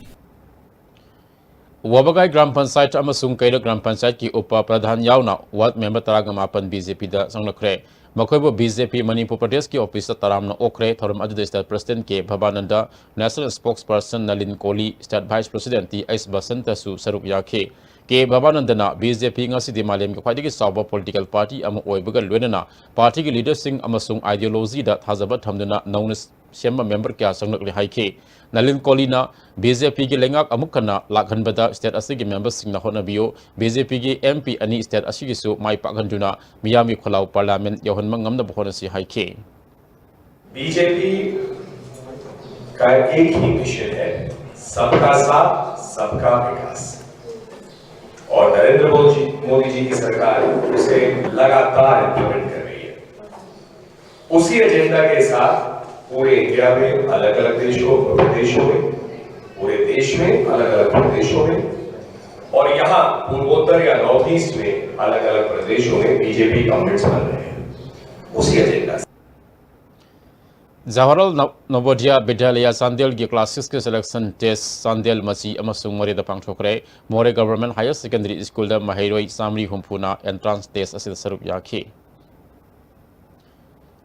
ꯋꯥꯕꯒꯥꯏ ꯒ꯭ꯔꯥꯝ ꯄꯟꯆꯥꯌꯠ ꯑꯃꯁꯨꯡ ꯀꯩꯔꯛ ꯒ꯭ꯔꯥꯝ ꯄꯟꯆꯥꯌꯠꯀꯤ ꯎꯄ ꯄ꯭ꯔꯙꯥꯟ ꯌꯥꯎꯅ ꯋꯥꯔꯗ ꯃꯦꯝꯕꯔ ꯇꯔꯥꯒ ꯃꯥꯄꯟ ꯕꯤ ꯖꯦ ꯄꯤꯗ ꯆꯪꯂꯛꯈ꯭ꯔꯦ꯫ ꯃꯈꯣꯏꯕꯨ ꯕꯤ ꯖꯦ ꯄꯤ ꯃꯅꯤꯄꯨꯔ ꯄ꯭ꯔꯗꯦꯁꯀꯤ ꯑꯣꯐꯤꯁꯇ ꯇꯔꯥꯝꯅ ꯑꯣꯛꯈ꯭ꯔꯦ꯫ ꯊꯧꯔꯝ ꯑꯗꯨꯗ state president K Bhabananda, national sports person Nalin Koli, state vice president T H ꯕꯁꯟꯇꯁꯨ ꯁꯔꯨꯛ ꯌꯥꯈꯤ꯫ ꯀꯦ ꯚꯕꯥꯅꯟꯗꯅ ꯕꯤ ꯖꯦ ꯄꯤ ꯉꯁꯤꯗꯤ ꯃꯥꯂꯦꯝꯒꯤ ꯈ꯭ꯋꯥꯏꯗꯒꯤ ꯆꯥꯎꯕ ꯄꯣꯂꯤꯇꯤꯀꯦꯜ ꯄꯥꯔꯇꯤ ꯑꯃ ꯑꯣꯏꯕꯒ ꯂꯣꯏꯅꯅ ꯄꯥꯔꯇꯤꯒꯤ ꯂꯤꯗꯔꯁꯤꯡ ꯑꯃꯁꯨꯡ ꯑꯥꯏꯗꯤꯌꯣꯂꯣꯖꯤꯗ ꯊꯥꯖꯕ ꯊꯝꯗꯨꯅ ꯅꯧꯅ ꯁꯦꯝꯕ ꯃꯦꯝꯕꯔ ꯀꯌꯥ ꯆꯪꯂꯛꯂꯦ ꯍꯥꯏꯈꯤ꯫ ꯅꯂꯤꯟ ꯀꯣꯂꯤꯅ ꯕꯤ ꯖꯦ ꯄꯤꯒꯤ ꯂꯩꯉꯥꯛ ꯑꯃꯨꯛ ꯍꯟꯅ ꯂꯥꯛꯍꯟꯕꯗ ꯁ꯭ꯇꯦꯠ ꯑꯁꯤꯒꯤ ꯃꯦꯝꯕꯔꯁꯤꯡꯅ ꯍꯣꯠꯅꯕꯤꯌꯨ꯫ ꯕꯤ ꯖꯦ ꯄꯤꯒꯤ ꯑꯦꯝ ꯄꯤ ꯑꯅꯤ ꯁ꯭ꯇꯦꯠ ꯑꯁꯤꯒꯤꯁꯨ ꯃꯥꯏ ꯄꯥꯛꯍꯟꯗꯨꯅ ꯃꯤꯌꯥꯝꯒꯤ ꯈꯨꯜꯂꯥꯎ ꯄꯥꯔꯂꯤꯌꯥꯃꯦꯟꯠ ꯌꯧꯍꯟꯕ ꯉꯝꯅꯕ ꯍꯣꯠꯅꯁꯤ ꯍꯥꯏꯈꯤ꯫ बीजेपी का एक ही मिशन है, सबका साथ, सबका विकास। और नरेंद्र मोदी जी, मोदी जी की सरकार उसे लगातार इम्प्लीमेंट कर रही है। उसी एजेंडा के साथ पूरे इंडिया में अलग-अलग देशों, प्रदेशों में, पूरे देश में अलग-अलग प्रदेशों में, और यहाँ पूर्वोत्तर या नॉर्थ ईस्ट में अलग-अलग प्रदेशों में बीजेपी गवर्नमेंट्स बन रहे हैं, उसी एजेंडा से। ꯖꯋꯥꯍꯔꯂꯥꯜ ꯅ- ꯅꯕꯣꯗꯤꯌꯥ ꯕꯤꯗ꯭ꯌꯥꯂꯌꯥ ꯆꯥꯟꯗꯦꯜꯒꯤ ꯀ꯭ꯂꯥꯁ ꯁꯤꯛꯁꯀꯤ ꯁꯦꯂꯦꯛꯁꯟ ꯇꯦꯁ ꯆꯥꯟꯗꯦꯜ, ꯃꯆꯤ ꯑꯃꯁꯨꯡ ꯃꯣꯔꯦꯗ ꯄꯥꯡꯊꯣꯛꯈ꯭ꯔꯦ꯫ ꯃꯣꯔꯦ ꯒꯚꯔꯟꯃꯦꯟꯠ ꯍꯥꯌꯔ ꯁꯦꯀꯦꯟꯗꯔꯤ ꯁ꯭ꯀꯨꯜꯗ ꯃꯍꯩꯔꯣꯏ ꯆꯥꯃꯔꯤ ꯍꯨꯝꯐꯨꯅ ꯑꯦꯟꯇ꯭ꯔꯥꯟꯁ ꯇꯦꯁ ꯑꯁꯤꯗ ꯁꯔꯨꯛ ꯌꯥꯈꯤ꯫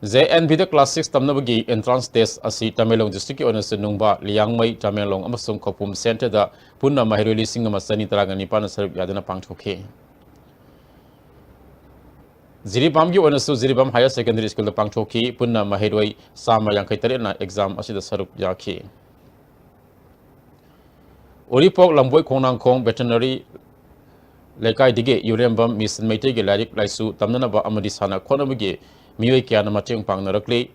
ꯖꯦ ꯑꯦꯟ ꯚꯤꯗ ꯀ꯭ꯂꯥꯁ ꯁꯤꯛꯁ ꯇꯝꯅꯕꯒꯤ ꯑꯦꯟꯇ꯭ꯔꯥꯟꯁ ꯇꯦꯁ ꯑꯁꯤ ꯇꯃꯦꯡꯂꯣꯡ ꯗꯤꯁꯇ꯭ꯔꯤꯛꯀꯤ ꯑꯣꯏꯅꯁꯨ ꯅꯨꯡꯕ, ꯂꯤꯌꯥꯡꯃꯩ, ꯇꯃꯦꯡꯂꯣꯡ ꯑꯃꯁꯨꯡ ꯈꯧꯄꯨꯝ ꯁꯦꯟꯇꯔꯗ ꯄꯨꯟꯅ ꯃꯍꯩꯔꯣꯏ ꯂꯤꯁꯤꯡ ꯑꯃ ꯆꯅꯤ ꯇꯔꯥꯒ ꯅꯤꯄꯥꯟꯅ ꯁꯔꯨꯛ ꯌꯥꯗꯨꯅ ꯄꯥꯡꯊꯣꯛꯈꯤ꯫ ꯖꯤꯔꯤꯕꯥꯝꯒꯤ ꯑꯣꯏꯅꯁꯨ ꯖꯤꯔꯤꯕꯥꯝ ꯍꯥꯌꯔ ꯁꯦꯀꯦꯟꯗꯔꯤ ꯁ꯭ꯀꯨꯜꯗ ꯄꯥꯡꯊꯣꯛꯈꯤ꯫ ꯄꯨꯟꯅ ꯃꯍꯩꯔꯣꯏ ꯆꯥꯝꯃ ꯌꯥꯡꯈꯩ ꯇꯔꯦꯠꯅ ꯑꯦꯛꯖꯥꯝ ꯑꯁꯤꯗ ꯁꯔꯨꯛ ꯌꯥꯈꯤ꯫ ꯎꯔꯤꯄꯣꯛ ꯂꯝꯕꯣꯏ ꯈꯣꯡꯅꯥꯡꯈꯣꯡ ꯚꯦꯇꯦꯅꯔꯤ ꯂꯩꯀꯥꯏꯗꯒꯤ ꯌꯨꯔꯦꯝꯕꯝ ꯃꯤꯁꯟ ꯃꯩꯇꯩꯒꯤ ꯂꯥꯏꯔꯤꯛ ꯂꯥꯏꯁꯨ ꯇꯝꯅꯅꯕ ꯑꯃꯗꯤ ꯁꯥꯟꯅ ꯈꯣꯠꯅꯕꯒꯤ ꯃꯤꯑꯣꯏ ꯀꯌꯥꯅ ꯃꯇꯦꯡ ꯄꯥꯡꯅꯔꯛꯂꯤ꯫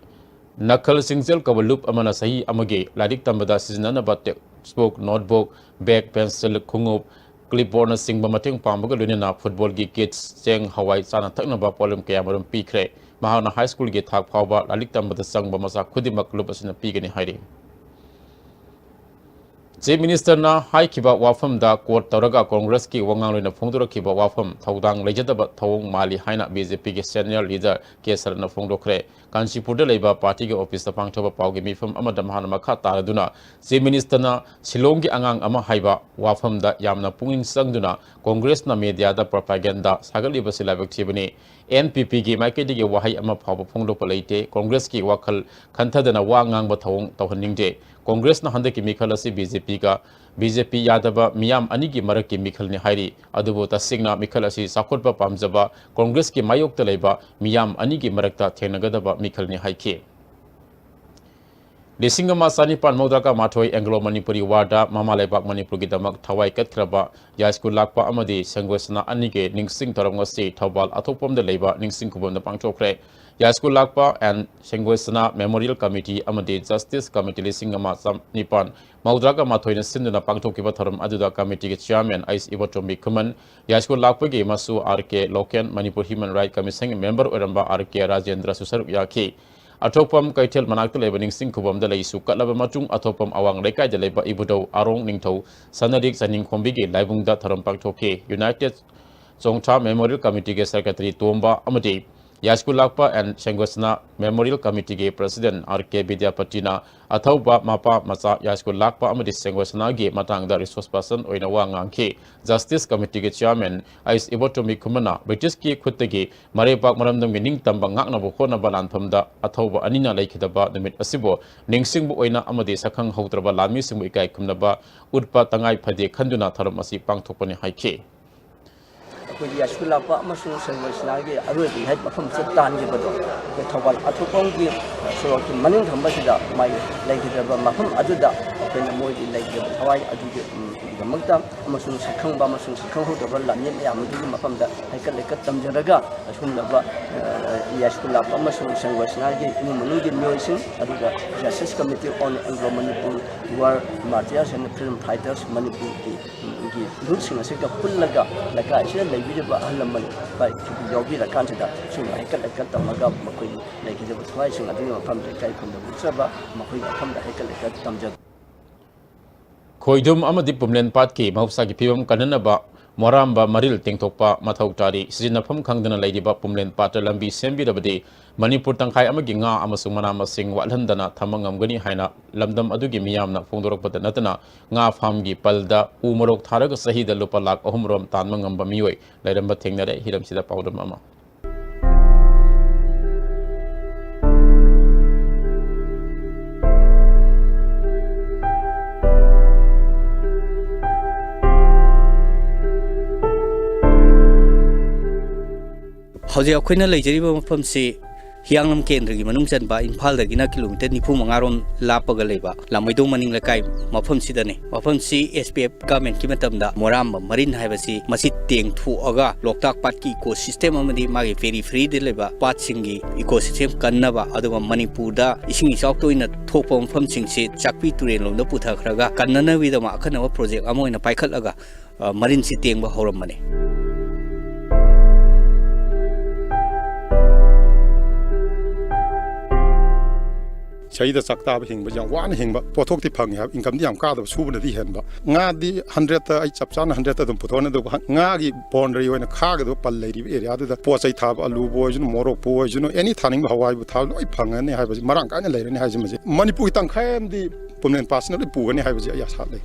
ꯅꯈꯜ ꯁꯤꯡꯖꯦꯜ ꯀꯧꯕ ꯂꯨꯞ ꯑꯃꯅ ꯆꯍꯤ ꯑꯃꯒꯤ ꯂꯥꯏꯔꯤꯛ ꯇꯝꯕꯗ ꯁꯤꯖꯤꯟꯅꯅꯕ textbook, notebook, bag, pencil, ꯈꯣꯡꯎꯞ, clipboardꯅꯆꯤꯡꯕ ꯃꯇꯦꯡ ꯄꯥꯡꯕꯒ ꯂꯣꯏꯅꯅ footballꯒꯤ kits, ꯆꯦꯡ, ꯍꯋꯥꯏ, ꯆꯥꯅ ꯊꯛꯅꯕ ꯄꯣꯠꯂꯝ ꯀꯌꯥꯃꯔꯨꯝ ꯄꯤꯈ꯭ꯔꯦ꯫ ꯃꯍꯥꯛꯅ high schoolꯒꯤ ꯊꯥꯛ ꯐꯥꯎꯕ ꯂꯥꯏꯔꯤꯛ ꯇꯝꯕꯗ ꯆꯪꯕ ꯃꯆꯥꯛ ꯈꯨꯗꯤꯡꯃꯛ ꯂꯨꯞ ꯑꯁꯤꯅ ꯄꯤꯒꯅꯤ ꯍꯥꯏꯔꯤ꯫ Chief Ministerꯅ ꯍꯥꯏꯈꯤꯕ ꯋꯥꯐꯝꯗ quote ꯇꯧꯔꯒ ꯀꯣꯡꯒ꯭ꯔꯦꯁꯀꯤ ꯋꯥꯉꯥꯡꯂꯣꯏꯅ ꯐꯣꯡꯗꯣꯔꯛꯈꯤꯕ ꯋꯥꯐꯝ ꯊꯧꯗꯥꯡ ꯂꯩꯖꯗꯕ ꯊꯧꯑꯣꯡ ꯃꯥꯜꯂꯤ ꯍꯥꯏꯅ BJPꯒꯤ senior leader ꯀꯦ ꯁꯔꯠꯅ ꯐꯣꯡꯗꯣꯛꯈ꯭ꯔꯦ꯫ ꯀꯥꯟꯆꯤꯄꯨꯔꯗ ꯂꯩꯕ partyꯒꯤ officeꯇ ꯄꯥꯡꯊꯣꯛꯄ ꯄꯥꯎꯒꯤ ꯃꯤꯐꯝ ꯑꯃꯗ ꯃꯍꯥꯛꯅ ꯃꯈꯥ ꯇꯥꯔꯗꯨꯅ, Chief Ministerꯅ ꯁꯤꯂꯣꯡꯒꯤ ꯑꯉꯥꯡ ꯑꯃ ꯍꯥꯏꯕ ꯋꯥꯐꯝꯗ ꯌꯥꯝꯅ ꯄꯨꯛꯅꯤꯡ ꯆꯪꯗꯨꯅ ꯀꯣꯡꯒ꯭ꯔꯦꯁꯅ mediaꯗ propaganda ꯁꯥꯒꯠꯂꯤꯕꯁꯤ ꯂꯥꯏꯕꯛ ꯊꯤꯕꯅꯤ꯫ NPPꯒꯤ ꯃꯥꯏꯀꯩꯗꯒꯤ ꯋꯥꯍꯩ ꯑꯃ ꯐꯥꯎꯕ ꯐꯣꯡꯗꯣꯛꯄ ꯂꯩꯇꯦ꯫ ꯀꯣꯡꯒ꯭ꯔꯦꯁꯀꯤ ꯋꯥꯈꯜ ꯈꯟꯊꯗꯅ ꯋꯥ ꯉꯥꯡꯕ ꯊꯧꯑꯣꯡ ꯇꯧꯍꯟꯅꯤꯡꯗꯦ꯫ ꯀꯣꯡꯒ꯭ꯔꯦꯁꯅ ꯍꯟꯗꯛꯀꯤ ꯃꯤꯈꯜ ꯑꯁꯤ BJPꯒ, BJP ꯌꯥꯗꯕ ꯃꯤꯌꯥꯝ ꯑꯅꯤꯒꯤ ꯃꯔꯛꯀꯤ ꯃꯤꯈꯜꯅꯤ ꯍꯥꯏꯔꯤ꯫ ꯑꯗꯨꯕꯨ ꯇꯁꯦꯡꯅ ꯃꯤꯈꯜ ꯑꯁꯤ ꯆꯥꯎꯈꯠꯄ ꯄꯥꯝꯖꯕ ꯀꯣꯡꯒ꯭ꯔꯦꯁꯀꯤ ꯃꯥꯌꯣꯛꯇ ꯂꯩꯕ ꯃꯤꯌꯥꯝ ꯑꯅꯤꯒꯤ ꯃꯔꯛꯇ ꯊꯦꯡꯅꯒꯗꯕ ꯃꯤꯈꯜꯅꯤ ꯍꯥꯏꯈꯤ꯫ ꯂꯤꯁꯤꯡ ꯑꯃ ꯆꯅꯤꯄꯥꯟ ꯃꯧꯗ꯭ꯔꯥꯒ ꯃꯥꯊꯣꯏ Anglo Manipuri Warꯗ ꯃꯃꯥ ꯂꯩꯕꯥꯛ ꯃꯅꯤꯄꯨꯔꯒꯤꯗꯃꯛ ꯊꯋꯥꯏ ꯀꯠꯈ꯭ꯔꯕ ꯌꯥꯏꯁ꯭ꯀꯨꯜ ꯂꯥꯛꯄ ꯑꯃꯗꯤ ꯁꯦꯡꯒꯣꯏ ꯁꯅꯥ ꯑꯅꯤꯒꯤ ꯅꯤꯡꯁꯤꯡ ꯊꯧꯔꯝ ꯉꯁꯤ ꯊꯧꯕꯥꯜ ꯑꯊꯣꯛꯄꯝꯗ ꯂꯩꯕ ꯅꯤꯡꯁꯤꯡ ꯈꯨꯕꯝꯗ ꯄꯥꯡꯊꯣꯛꯈ꯭ꯔꯦ꯫ ꯌꯥꯏꯁ꯭ꯀꯨꯜ ꯂꯥꯛꯄ and ꯁꯦꯡꯒꯣꯏ ꯁꯅꯥ Memorial Committee ꯑꯃꯗꯤ Justice Committee ꯂꯤꯁꯤꯡ ꯑꯃ ꯆꯅꯤꯄꯥꯟ ꯃꯧꯗ꯭ꯔꯥꯒ ꯃꯥꯊꯣꯏꯅ ꯁꯤꯟꯗꯨꯅ ꯄꯥꯡꯊꯣꯛꯈꯤꯕ ꯊꯧꯔꯝ ꯑꯗꯨꯗ committeeꯒꯤ chairman ꯑꯩꯁ ꯏꯕꯣꯇꯣꯝꯕꯤ ꯈꯨꯃꯟ, ꯌꯥꯏꯁ꯭ꯀꯨꯜ ꯂꯥꯛꯄꯒꯤ ꯃꯁꯨ R K Loken, Manipur Human Right Commissionꯒꯤ member ꯑꯣꯏꯔꯝꯕ ꯑꯥꯔ ꯀꯦ ꯔꯥꯖꯦꯟꯗ꯭ꯔꯁꯨ ꯁꯔꯨꯛ ꯌꯥꯈꯤ꯫ ꯑꯊꯣꯛꯄꯝ ꯀꯩꯊꯦꯜ ꯃꯅꯥꯛꯇ ꯂꯩꯕ ꯅꯤꯡꯁꯤꯡ ꯈꯨꯕꯝꯗ ꯂꯩꯁꯨ ꯀꯠꯂꯕ ꯃꯇꯨꯡ, ꯑꯊꯣꯛꯄꯝ ꯑꯋꯥꯡ ꯂꯩꯀꯥꯏꯗ ꯂꯩꯕ ꯏꯕꯨꯙꯧ ꯑꯥꯔꯣꯡ ꯅꯤꯡꯊꯧ ꯁꯅꯔꯤꯛ ꯆꯅꯤꯡꯈꯣꯝꯕꯤꯒꯤ ꯂꯥꯏꯕꯨꯡꯗ ꯊꯧꯔꯝ ꯄꯥꯡꯊꯣꯛꯈꯤ꯫ United ꯆꯣꯡꯊꯥ Memorial Committeeꯒꯤ secretary ꯇꯣꯝꯕ ꯑꯃꯗꯤ ꯌꯥꯏꯁ꯭ꯀꯨꯜ ꯂꯥꯛꯄ and ꯁꯦꯡꯒꯣꯏ ꯁꯅꯥ Memorial Committeeꯒꯤ president ꯑꯥꯔ ꯀꯦ ꯕꯤꯗ꯭ꯌꯥꯄꯇꯤꯅ ꯑꯊꯧꯕ ꯃꯄꯥ ꯃꯆꯥ ꯌꯥꯏꯁ꯭ꯀꯨꯜ ꯂꯥꯛꯄ ꯑꯃꯗꯤ ꯁꯦꯡꯒꯣꯏ ꯁꯅꯥꯒꯤ ꯃꯇꯥꯡꯗ resource person ꯑꯣꯏꯅ ꯋꯥ ꯉꯥꯡꯈꯤ꯫ Justice Committeeꯒꯤ chairman ꯑꯩꯁ ꯏꯕꯣꯇꯣꯝꯕꯤ ꯈꯨꯃꯟꯅ ꯕ꯭ꯔꯤꯇꯤꯁꯀꯤ ꯈꯨꯠꯇꯒꯤ ꯃꯔꯩꯕꯥꯛ ꯃꯔꯝꯗꯝꯒꯤ ꯅꯤꯡꯇꯝꯕ ꯉꯥꯛꯅꯕ ꯍꯣꯠꯅꯕ ꯂꯥꯟꯐꯝꯗ ꯑꯊꯧꯕ ꯑꯅꯤꯅ ꯂꯩꯈꯤꯗꯕ ꯅꯨꯃꯤꯠ ꯑꯁꯤꯕꯨ ꯅꯤꯡꯁꯤꯡꯕ ꯑꯣꯏꯅ ꯑꯃꯗꯤ ꯁꯛꯈꯪ ꯍꯧꯗ꯭ꯔꯕ ꯂꯥꯟꯃꯤꯁꯤꯡꯕꯨ ꯏꯀꯥꯏ ꯈꯨꯝꯅꯕ ꯎꯠꯄ ꯇꯉꯥꯏ ꯐꯗꯦ ꯈꯟꯗꯨꯅ ꯊꯧꯔꯝ ꯑꯁꯤ ꯄꯥꯡꯊꯣꯛꯄꯅꯤ ꯍꯥꯏꯈꯤ꯫ ꯑꯩꯈꯣꯏꯒꯤ ꯌꯥꯏꯁ꯭ꯀꯨꯜ ꯂꯥꯛꯄ ꯑꯃꯁꯨꯡ ꯁꯦꯡꯒꯣꯏ ꯁꯅꯥꯒꯤ ꯑꯔꯣꯏꯕꯒꯤ ꯍꯦꯛ ꯃꯐꯝꯁꯤꯗ ꯇꯥꯟꯈꯤꯕꯗꯣ, ꯑꯩꯈꯣꯏ ꯊꯧꯕꯥꯜ ꯑꯊꯣꯛꯄꯝꯒꯤ ꯁꯣꯔꯣꯛꯀꯤ ꯃꯅꯤꯡ ꯊꯪꯕꯁꯤꯗ ꯃꯥꯒꯤ ꯂꯩꯈꯤꯗ꯭ꯔꯕ ꯃꯐꯝ ꯑꯗꯨꯗ ꯑꯩꯈꯣꯏꯅ ꯃꯣꯏꯒꯤ ꯂꯩꯈꯤꯗ꯭ꯔꯕ ꯊꯋꯥꯏ ꯑꯗꯨꯒꯤ, ꯎꯝ, ꯒꯤꯗꯃꯛꯇ ꯑꯃꯁꯨꯡ ꯁꯛꯈꯪꯕ ꯑꯃꯁꯨꯡ ꯁꯛꯈꯪꯍꯧꯗꯕ ꯂꯝꯃꯤ ꯃꯌꯥꯝ ꯑꯗꯨꯒꯤ ꯃꯐꯝꯗ ꯍꯩꯀꯠ ꯂꯩꯀꯠ ꯇꯝꯖꯔꯒ ꯑꯁꯤꯒꯨꯝꯂꯕ, ꯑ, ꯌꯥꯏꯁ꯭ꯀꯨꯜ ꯂꯥꯛꯄ ꯑꯃꯁꯨꯡ ꯁꯦꯡꯒꯣꯏ ꯁꯅꯥꯒꯤ ꯏꯃꯨꯡ ꯃꯅꯨꯡꯒꯤ ꯃꯤꯑꯣꯏꯁꯤꯡ, ꯑꯗꯨꯒ Justice Committee on Anglo Manipur War Martyrs and Freedom Fighters ꯃꯅꯤꯄꯨꯔꯒꯤ ꯒꯤ ꯂꯨꯞꯁꯤꯡ ꯑꯁꯤꯒ ꯄꯨꯜꯂꯒ ꯂꯩꯀꯥꯏꯁꯤꯗ ꯂꯩꯕꯤꯔꯤꯕ ꯑꯍꯜ ꯂꯃꯟ ꯌꯥꯎꯕꯤꯔꯀꯥꯟꯁꯤꯗ ꯁꯨꯝ ꯍꯩꯀꯠ ꯂꯩꯀꯠ ꯇꯧꯔꯒ ꯃꯈꯣꯏꯒꯤ ꯂꯩꯈꯤꯗꯕ ꯊꯋꯥꯏꯁꯤꯡ ꯑꯗꯨꯒꯤ ꯃꯐꯝꯗ ꯏꯀꯥꯏ ꯈꯨꯝꯅꯕ ꯎꯠꯆꯕ, ꯃꯈꯣꯏꯒꯤ ꯃꯐꯝꯗ ꯍꯩꯀꯠ ꯂꯩꯀꯠ ꯇꯝꯖꯕ꯫ ꯈꯣꯏꯗꯨꯝ ꯑꯃꯗꯤ ꯄꯨꯝꯂꯦꯟ ꯄꯥꯠꯀꯤ ꯃꯍꯧꯁꯥꯒꯤ ꯐꯤꯕꯝ ꯀꯟꯅꯅꯕ ꯃꯣꯔꯥꯝꯕ ꯃꯔꯤꯜ ꯇꯦꯡꯊꯣꯛꯄ ꯃꯊꯧ ꯇꯥꯔꯤ꯫ ꯁꯤꯖꯤꯟꯅꯐꯝ ꯈꯪꯗꯅ ꯂꯩꯔꯤꯕ ꯄꯨꯝꯂꯦꯟ ꯄꯥꯠꯇ ꯂꯝꯕꯤ ꯁꯦꯝꯕꯤꯔꯕꯗꯤ ꯃꯅꯤꯄꯨꯔ ꯇꯪꯈꯥꯏ ꯑꯃꯒꯤ ꯉꯥ ꯑꯃꯁꯨꯡ ꯃꯅꯥ ꯃꯁꯤꯡ ꯋꯥꯠꯍꯟꯗꯅ ꯊꯝꯕ ꯉꯝꯒꯅꯤ ꯍꯥꯏꯅ ꯂꯝꯗꯝ ꯑꯗꯨꯒꯤ ꯃꯤꯌꯥꯝꯅ ꯐꯣꯡꯗꯣꯔꯛꯄꯗ ꯅꯠꯇꯅ, ꯉꯥ ꯐꯥꯝꯒꯤ ꯄꯜꯗ ꯎ ꯃꯣꯔꯣꯛ ꯊꯥꯔꯒ ꯆꯍꯤꯗ ꯂꯨꯄꯥ ꯂꯥꯈ ꯑꯍꯨꯝ ꯔꯣꯝ ꯇꯥꯟꯕ ꯉꯝꯕ ꯃꯤꯑꯣꯏ ꯂꯩꯔꯝꯕ ꯊꯦꯡꯅꯔꯦ꯫ ꯍꯤꯔꯝꯁꯤꯗ ꯄꯥꯎꯗꯝ ꯑꯃ꯫ ꯍꯧꯖꯤꯛ ꯑꯩꯈꯣꯏꯅ ꯂꯩꯖꯔꯤꯕ ꯃꯐꯝꯁꯤ ꯍꯤꯌꯥꯡꯂꯝ ꯀꯦꯟꯗ꯭ꯔꯒꯤ ꯃꯅꯨꯡ ꯆꯟꯕ, ꯏꯝꯐꯥꯜꯗꯒꯤꯅ ꯀꯤꯂꯣꯃꯤꯇꯔ ꯅꯤꯐꯨ ꯃꯉꯥ ꯔꯣꯝ ꯂꯥꯞꯄꯒ ꯂꯩꯕ ꯂꯥꯡꯃꯩꯗꯣꯡ ꯃꯅꯤꯡ ꯂꯩꯀꯥꯏ ꯃꯐꯝꯁꯤꯗꯅꯤ꯫ ꯃꯐꯝꯁꯤ S P F governmentꯀꯤ ꯃꯇꯝꯗ ꯃꯣꯔꯥꯝꯕ ꯃꯔꯤꯟ ꯍꯥꯏꯕꯁꯤ ꯃꯁꯤ ꯇꯦꯡꯊꯣꯛꯑꯒ ꯂꯣꯛꯇꯥꯛ ꯄꯥꯠꯀꯤ ecosystem ꯑꯃꯗꯤ ꯃꯥꯒꯤ peripheryꯗ ꯂꯩꯕ ꯄꯥꯠꯁꯤꯡꯒꯤ ecosystem ꯀꯟꯅꯕ, ꯑꯗꯨꯒ ꯃꯅꯤꯄꯨꯔꯗ ꯏꯁꯤꯡ ꯏꯆꯥꯎ ꯇꯣꯏꯅ ꯊꯣꯛꯄ ꯃꯐꯝꯁꯤꯡꯁꯤ ꯆꯥꯛꯄꯤ ꯇꯨꯔꯦꯜꯂꯣꯝꯗ ꯄꯨꯊꯈ꯭ꯔꯒ ꯀꯟꯅꯅꯕꯒꯤꯗꯃꯛ ꯑꯈꯟꯅꯕ project ꯑꯃ ꯑꯣꯏꯅ ꯄꯥꯏꯈꯠꯂꯒ, ꯑ, ꯃꯔꯤꯟꯁꯤ ꯇꯦꯡꯕ ꯍꯧꯔꯝꯕꯅꯤ꯫ ꯆꯍꯤꯗ ꯆꯥꯛ ꯆꯥꯕ ꯍꯤꯡꯕꯁꯤ ꯌꯥꯝ ꯋꯥꯅ ꯍꯤꯡꯕ, ꯄꯣꯠꯊꯣꯛꯇꯤ ꯐꯪꯉꯤ ꯍꯥꯏꯕ, incomeꯗꯤ ꯌꯥꯝ ꯀꯥꯗꯕ, ꯁꯨꯕꯅꯗꯤ ꯍꯦꯟꯕ꯫ ꯉꯥꯗꯤ hundredꯇ ꯑꯩ ꯆꯞ ꯆꯥꯅ hundredꯇ ꯑꯗꯨꯝ ꯄꯨꯊꯣꯛꯑꯅꯤ, ꯑꯗꯨꯕꯨ ꯉꯥꯒꯤ boundary ꯑꯣꯏꯅ ꯈꯥꯒꯗꯕ ꯄꯜ ꯂꯩꯔꯤꯕ areaꯗꯨꯗ ꯄꯣꯠ ꯆꯩ ꯊꯥꯕ, ꯑꯂꯨꯕꯨ ꯑꯣꯏꯁꯅꯨ, ꯃꯣꯔꯣꯛꯄꯨ ꯑꯣꯏꯁꯅꯨ, any ꯊꯥꯅꯤꯡꯕ ꯍꯋꯥꯏꯕꯨ ꯊꯥꯕ ꯂꯣꯏ ꯐꯪꯉꯅꯤ ꯍꯥꯏꯕꯁꯤ, ꯃꯔꯥꯡ ꯀꯥꯏꯅ ꯂꯩꯔꯅꯤ ꯍꯥꯏꯕꯁꯤꯃꯁꯦ ꯃꯅꯤꯄꯨꯔꯒꯤ ꯇꯪꯈꯥꯏ ꯑꯃꯗꯤ ꯄꯨꯝꯂꯦꯟ ꯄꯥꯠꯁꯤꯅ ꯂꯣꯏ ꯄꯨꯒꯅꯤ ꯍꯥꯏꯕꯁꯤ ꯑꯩ ꯑꯁꯥ ꯂꯩ꯫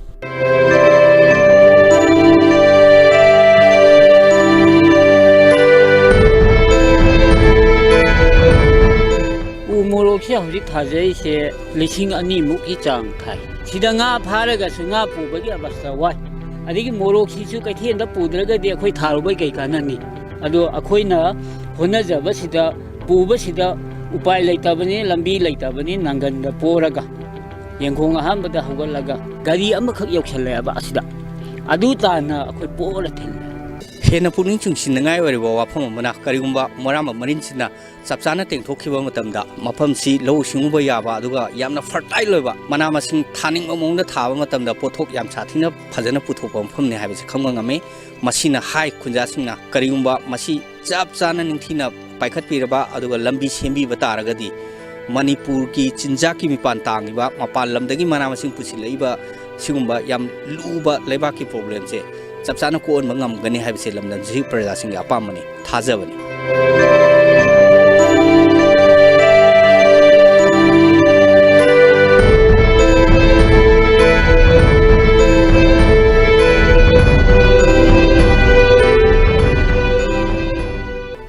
ꯎ ꯃꯣꯔꯣꯛꯁꯦ ꯍꯧꯖꯤꯛ ꯊꯥꯖꯔꯤꯁꯦ ꯂꯤꯁꯤꯡ ꯑꯅꯤꯃꯨꯛꯀꯤ ꯆꯥꯡ ꯊꯥꯏ꯫ ꯁꯤꯗ ꯉꯥ ꯐꯥꯔꯒꯁꯨ ꯉꯥ ꯄꯨꯕꯒꯤ ꯑꯕꯁꯊꯥ ꯋꯥꯏ꯫ ꯑꯗꯒꯤ ꯃꯣꯔꯣꯛꯁꯤꯁꯨ ꯀꯩꯊꯦꯜꯗ ꯄꯨꯗ꯭ꯔꯒꯗꯤ ꯑꯩꯈꯣꯏ ꯊꯥꯔꯨꯕꯩ ꯀꯩ ꯀꯥꯟꯅꯅꯤ? ꯑꯗꯣ ꯑꯩꯈꯣꯏꯅ ꯍꯣꯠꯅꯖꯕꯁꯤꯗ, ꯄꯨꯕꯁꯤꯗ ꯎꯄꯥꯏ ꯂꯩꯇꯕꯅꯤ, ꯂꯝꯕꯤ ꯂꯩꯇꯕꯅꯤ, ꯅꯪꯒꯟꯗ ꯄꯣꯔꯒ, ꯌꯦꯡꯈꯣꯡ ꯑꯍꯥꯟꯕꯗ ꯍꯧꯒꯠꯂꯒ ꯒꯥꯔꯤ ꯑꯃꯈꯛ ꯌꯧꯁꯜꯂꯛꯑꯦꯕ ꯑꯁꯤꯗ꯫ ꯑꯗꯨ ꯇꯥꯅ ꯑꯩꯈꯣꯏ ꯄꯣꯔ ꯊꯤꯜꯂꯦ꯫ ꯍꯦꯟꯅ ꯄꯨꯛꯅꯤꯡ ꯆꯤꯡꯁꯤꯟꯅꯤꯡꯉꯥꯏ ꯑꯣꯏꯔꯤꯕ ꯋꯥꯐꯝ ꯑꯃꯅ, ꯀꯔꯤꯒꯨꯝꯕ ꯃꯣꯏꯔꯥꯡꯕꯝ ꯃꯔꯤꯟꯁꯤꯅ ꯆꯞ ꯆꯥꯅ ꯇꯦꯡꯊꯣꯛꯈꯤꯕ ꯃꯇꯝꯗ, ꯃꯐꯝꯁꯤ ꯂꯧꯎ ꯁꯤꯡꯎꯕ ꯌꯥꯕ, ꯑꯗꯨꯒ ꯌꯥꯝꯅ ꯐꯔꯇꯥꯏꯜ ꯑꯣꯏꯕ, ꯃꯅꯥ ꯃꯁꯤꯡ ꯊꯥꯅꯤꯡꯕ ꯃꯑꯣꯡꯗ ꯊꯥꯕ ꯃꯇꯝꯗ ꯄꯣꯠꯊꯣꯛ ꯌꯥꯝ ꯁꯥꯊꯤꯅ ꯐꯖꯅ ꯄꯨꯊꯣꯛꯄ ꯃꯐꯝꯅꯤ ꯍꯥꯏꯕꯁꯤ ꯈꯪꯕ ꯉꯝꯃꯤ꯫ ꯃꯁꯤꯅ ꯍꯥꯏ ꯈꯨꯟꯖꯥꯁꯤꯡꯅ ꯀꯔꯤꯒꯨꯝꯕ ꯃꯁꯤ ꯆꯞ ꯆꯥꯅ ꯅꯤꯡꯊꯤꯅ ꯄꯥꯏꯈꯠꯄꯤꯔꯕ ꯑꯗꯨꯒ ꯂꯝꯕꯤ ꯁꯦꯝꯕꯤꯕ ꯇꯥꯔꯒꯗꯤ, ꯃꯅꯤꯄꯨꯔꯒꯤ ꯆꯤꯟꯖꯥꯛꯀꯤ ꯃꯤꯄꯥꯟ ꯇꯥꯡꯉꯤꯕ, ꯃꯄꯥꯟ ꯂꯝꯗꯒꯤ ꯃꯅꯥ ꯃꯁꯤꯡ ꯄꯨꯁꯤꯜꯂꯛꯏꯕ ꯁꯤꯒꯨꯝꯕ ꯌꯥꯝ ꯂꯨꯕ ꯂꯩꯕꯥꯛꯀꯤ ꯄ꯭ꯔꯣꯕ꯭ꯂꯦꯝꯁꯦ ꯆꯞ ꯆꯥꯅ ꯀꯣꯛꯍꯟꯕ ꯉꯝꯒꯅꯤ ꯍꯥꯏꯕꯁꯦ ꯂꯝꯗꯝꯁꯤꯒꯤ ꯄ꯭ꯔꯖꯥꯁꯤꯡꯒꯤ ꯑꯄꯥꯝꯕꯅꯤ, ꯊꯥꯖꯕꯅꯤ꯫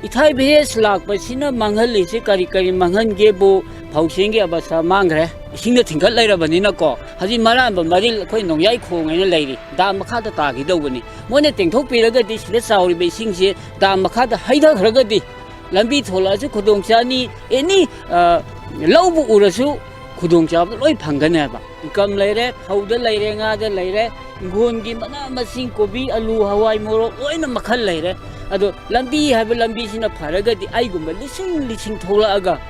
ꯏꯊꯥꯏ ꯚꯤꯂꯦꯖ ꯂꯥꯛꯄꯁꯤꯅ ꯃꯥꯡꯍꯜꯂꯤꯁꯤ ꯀꯔꯤ ꯀꯔꯤ ꯃꯥꯡꯍꯟꯒꯦꯕꯨ, ꯐꯧꯁꯤꯡꯒꯤ ꯑꯕꯁꯥ ꯃꯥꯡꯈ꯭ꯔꯦ꯫ ꯏꯁꯤꯡꯗ ꯊꯤꯡꯒꯠ ꯂꯩꯔꯕꯅꯤꯅꯀꯣ, ꯍꯧꯖꯤꯛ ꯃꯔꯥꯟꯕ ꯃꯔꯤꯜ ꯑꯩꯈꯣꯏ ꯅꯣꯡꯌꯥꯏ ꯈꯣꯡ ꯍꯥꯏꯅ ꯂꯩꯔꯤ, ꯗꯥꯝ ꯃꯈꯥꯗ ꯇꯥꯈꯤꯗꯧꯕꯅꯤ꯫ ꯃꯣꯏꯅ ꯇꯦꯡꯊꯣꯛꯄꯤꯔꯒꯗꯤ ꯁꯤꯗ ꯆꯥꯎꯔꯤꯕ ꯏꯁꯤꯡꯁꯦ ꯗꯥꯝ ꯃꯈꯥꯗ ꯍꯩꯊꯈ꯭ꯔꯒꯗꯤ ꯂꯝꯕꯤ ꯊꯣꯛꯂꯛꯑꯁꯨ ꯈꯨꯗꯣꯡ ꯆꯥꯅꯤ, ꯑꯦꯅꯤ, ꯑ, ꯂꯧꯕꯨ ꯎꯔꯁꯨ ꯈꯨꯗꯣꯡꯆꯥꯕꯗꯣ ꯂꯣꯏ ꯐꯪꯒꯅꯦꯕ꯫ ꯏꯟꯀꯝ ꯂꯩꯔꯦ, ꯐꯧꯗ ꯂꯩꯔꯦ, ꯉꯥꯗ ꯂꯩꯔꯦ, ꯏꯪꯈꯣꯜꯒꯤ ꯃꯅꯥ ꯃꯁꯤꯡ, ꯀꯣꯕꯤ, ꯑꯂꯨ, ꯍꯋꯥꯏ, ꯃꯣꯔꯣꯛ ꯂꯣꯏꯅ ꯃꯈꯜ ꯂꯩꯔꯦ꯫ ꯑꯗꯣ ꯂꯝꯕꯤ ꯍꯥꯏꯕ ꯂꯝꯕꯤꯁꯤꯅ ꯐꯔꯒꯗꯤ ꯑꯩꯒꯨꯝꯕ ꯂꯤꯁꯤꯡ ꯂꯤꯁꯤꯡ ꯊꯣꯛꯂꯛꯑꯒ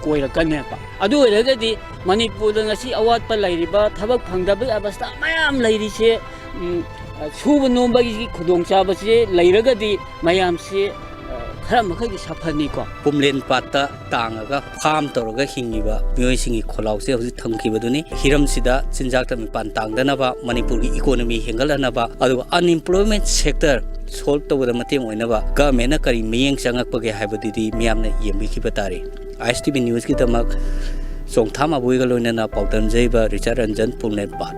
ꯀꯣꯏꯔꯛꯀꯅꯦꯕ꯫ ꯑꯗꯨ ꯑꯣꯏꯔꯒꯗꯤ ꯃꯅꯤꯄꯨꯔꯗ ꯉꯁꯤ ꯑꯋꯥꯠꯄ ꯂꯩꯔꯤꯕ, ꯊꯕꯛ ꯐꯪꯗꯕꯒꯤ ꯑꯕꯁꯊꯥ ꯃꯌꯥꯝ ꯂꯩꯔꯤꯁꯦ, ꯎꯝ, ꯁꯨꯕ ꯅꯣꯝꯕꯒꯤ ꯈꯨꯗꯣꯡꯆꯥꯕꯁꯦ ꯂꯩꯔꯒꯗꯤ ꯃꯌꯥꯝꯁꯦ, ꯑ, ꯈꯔ ꯃꯈꯩꯗꯤ ꯁꯥꯐꯅꯤꯀꯣ꯫ ꯄꯨꯝꯂꯦꯟ ꯄꯥꯠꯇ ꯇꯥꯡꯉꯒ ꯐꯥꯝ ꯇꯧꯔꯒ ꯍꯤꯡꯉꯤꯕ ꯃꯤꯑꯣꯏꯁꯤꯡꯒꯤ ꯈꯣꯜꯂꯥꯎꯁꯦ ꯍꯧꯖꯤꯛ ꯊꯝꯈꯤꯕꯗꯨꯅꯤ꯫ ꯍꯤꯔꯝꯁꯤꯗ ꯆꯤꯟꯖꯥꯛꯇ ꯃꯤꯄꯥꯟ ꯇꯥꯡꯗꯅꯕ, ꯃꯅꯤꯄꯨꯔꯒꯤ ꯏꯀꯣꯅꯣꯃꯤ ꯍꯦꯟꯒꯠꯍꯟꯅꯕ, ꯑꯗꯨꯒ ꯑꯟꯑꯦꯝꯄ꯭ꯂꯣꯏꯃꯦꯟ ꯁꯦꯛꯇꯔ ꯁꯣꯜꯕ ꯇꯧꯕꯗ ꯃꯇꯦꯡ ꯑꯣꯏꯅꯕ ꯒꯚꯔꯟꯃꯦꯟꯅ ꯀꯔꯤ ꯃꯤꯠꯌꯦꯡ ꯆꯪꯉꯛꯄꯒꯦ ꯍꯥꯏꯕꯗꯨꯗꯤ ꯃꯤꯌꯥꯝꯅ ꯌꯦꯡꯕꯤꯈꯤꯕ ꯇꯥꯔꯦ꯫ ꯑꯥꯏ ꯑꯦꯁ ꯇꯤ ꯚꯤ ꯅ꯭ꯌꯨꯁꯀꯤꯗꯃꯛ ꯆꯣꯡꯊꯥꯝ ꯑꯕꯣꯏꯒ ꯂꯣꯏꯅꯅ ꯄꯥꯎꯗꯝꯖꯩꯕ ꯔꯤꯆꯥꯔꯗ ꯔꯟꯖꯟ, ꯄꯨꯝꯂꯦꯟ ꯄꯥꯠ꯫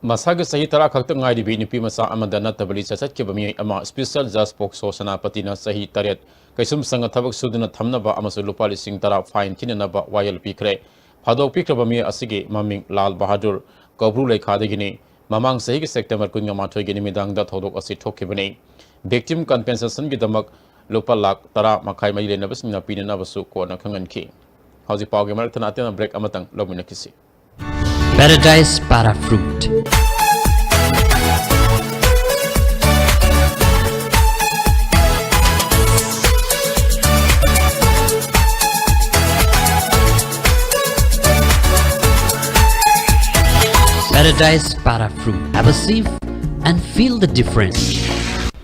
ꯃꯁꯥꯒꯤ ꯆꯍꯤ ꯇꯔꯥ ꯈꯛꯇ ꯉꯥꯏꯔꯤꯕꯤ ꯅꯨꯄꯤ ꯃꯆꯥ ꯑꯃꯗ ꯅꯠꯇꯕ ꯂꯤꯆꯠ ꯆꯠꯈꯤꯕ ꯃꯤꯑꯣꯏ ꯑꯃ ꯁ꯭ꯄꯤꯁꯦꯜ ꯖꯖ ꯄꯣꯛꯁꯣ ꯁꯦꯅꯥꯄꯇꯤꯅ ꯆꯍꯤ ꯇꯔꯦꯠ ꯀꯩꯁꯨꯝꯁꯪꯒ ꯊꯕꯛ ꯁꯨꯗꯨꯅ ꯊꯝꯅꯕ ꯑꯃꯁꯨꯡ ꯂꯨꯄꯥ ꯂꯤꯁꯤꯡ ꯇꯔꯥ ꯐꯥꯏꯟ ꯊꯤꯅꯅꯕ ꯋꯥꯌꯦꯜ ꯄꯤꯈ꯭ꯔꯦ꯫ ꯐꯥꯗꯣꯛꯄꯤꯈ꯭ꯔꯕ ꯃꯤꯑꯣꯏ ꯑꯁꯤꯒꯤ ꯃꯃꯤꯡ ꯂꯥꯜ ꯕꯍꯥꯗꯨꯔ ꯀꯧꯕ꯭ꯔꯨ ꯂꯩꯈꯥꯗꯒꯤꯅꯤ꯫ ꯃꯃꯥꯡ ꯆꯍꯤꯒꯤ ꯁꯦꯞꯇꯦꯝꯕꯔ ꯀꯨꯟꯃꯥꯊꯣꯏꯒꯤ ꯅꯨꯃꯤꯗꯥꯡꯗ ꯊꯧꯗꯣꯛ ꯑꯁꯤ ꯊꯣꯛꯈꯤꯕꯅꯤ꯫ Victim compensationꯒꯤꯗꯃꯛ ꯂꯨꯄꯥ ꯂꯥꯈ ꯇꯔꯥ ꯃꯈꯥꯏ ꯃꯔꯤ ꯂꯩꯅꯕꯁꯤꯡꯅ ꯄꯤꯅꯅꯕꯁꯨ ꯀꯣꯟꯅ ꯈꯪꯍꯟꯈꯤ꯫ ꯍꯧꯖꯤꯛ ꯄꯥꯎꯒꯤ ꯃꯔꯛꯇꯅ ꯑꯇꯦꯟꯕ break ꯑꯃꯇꯪ ꯂꯧꯃꯤꯟꯅꯈꯤꯁꯤ꯫ Paradise Para Fruit. Paradise Para Fruit. Have a sip and feel the difference.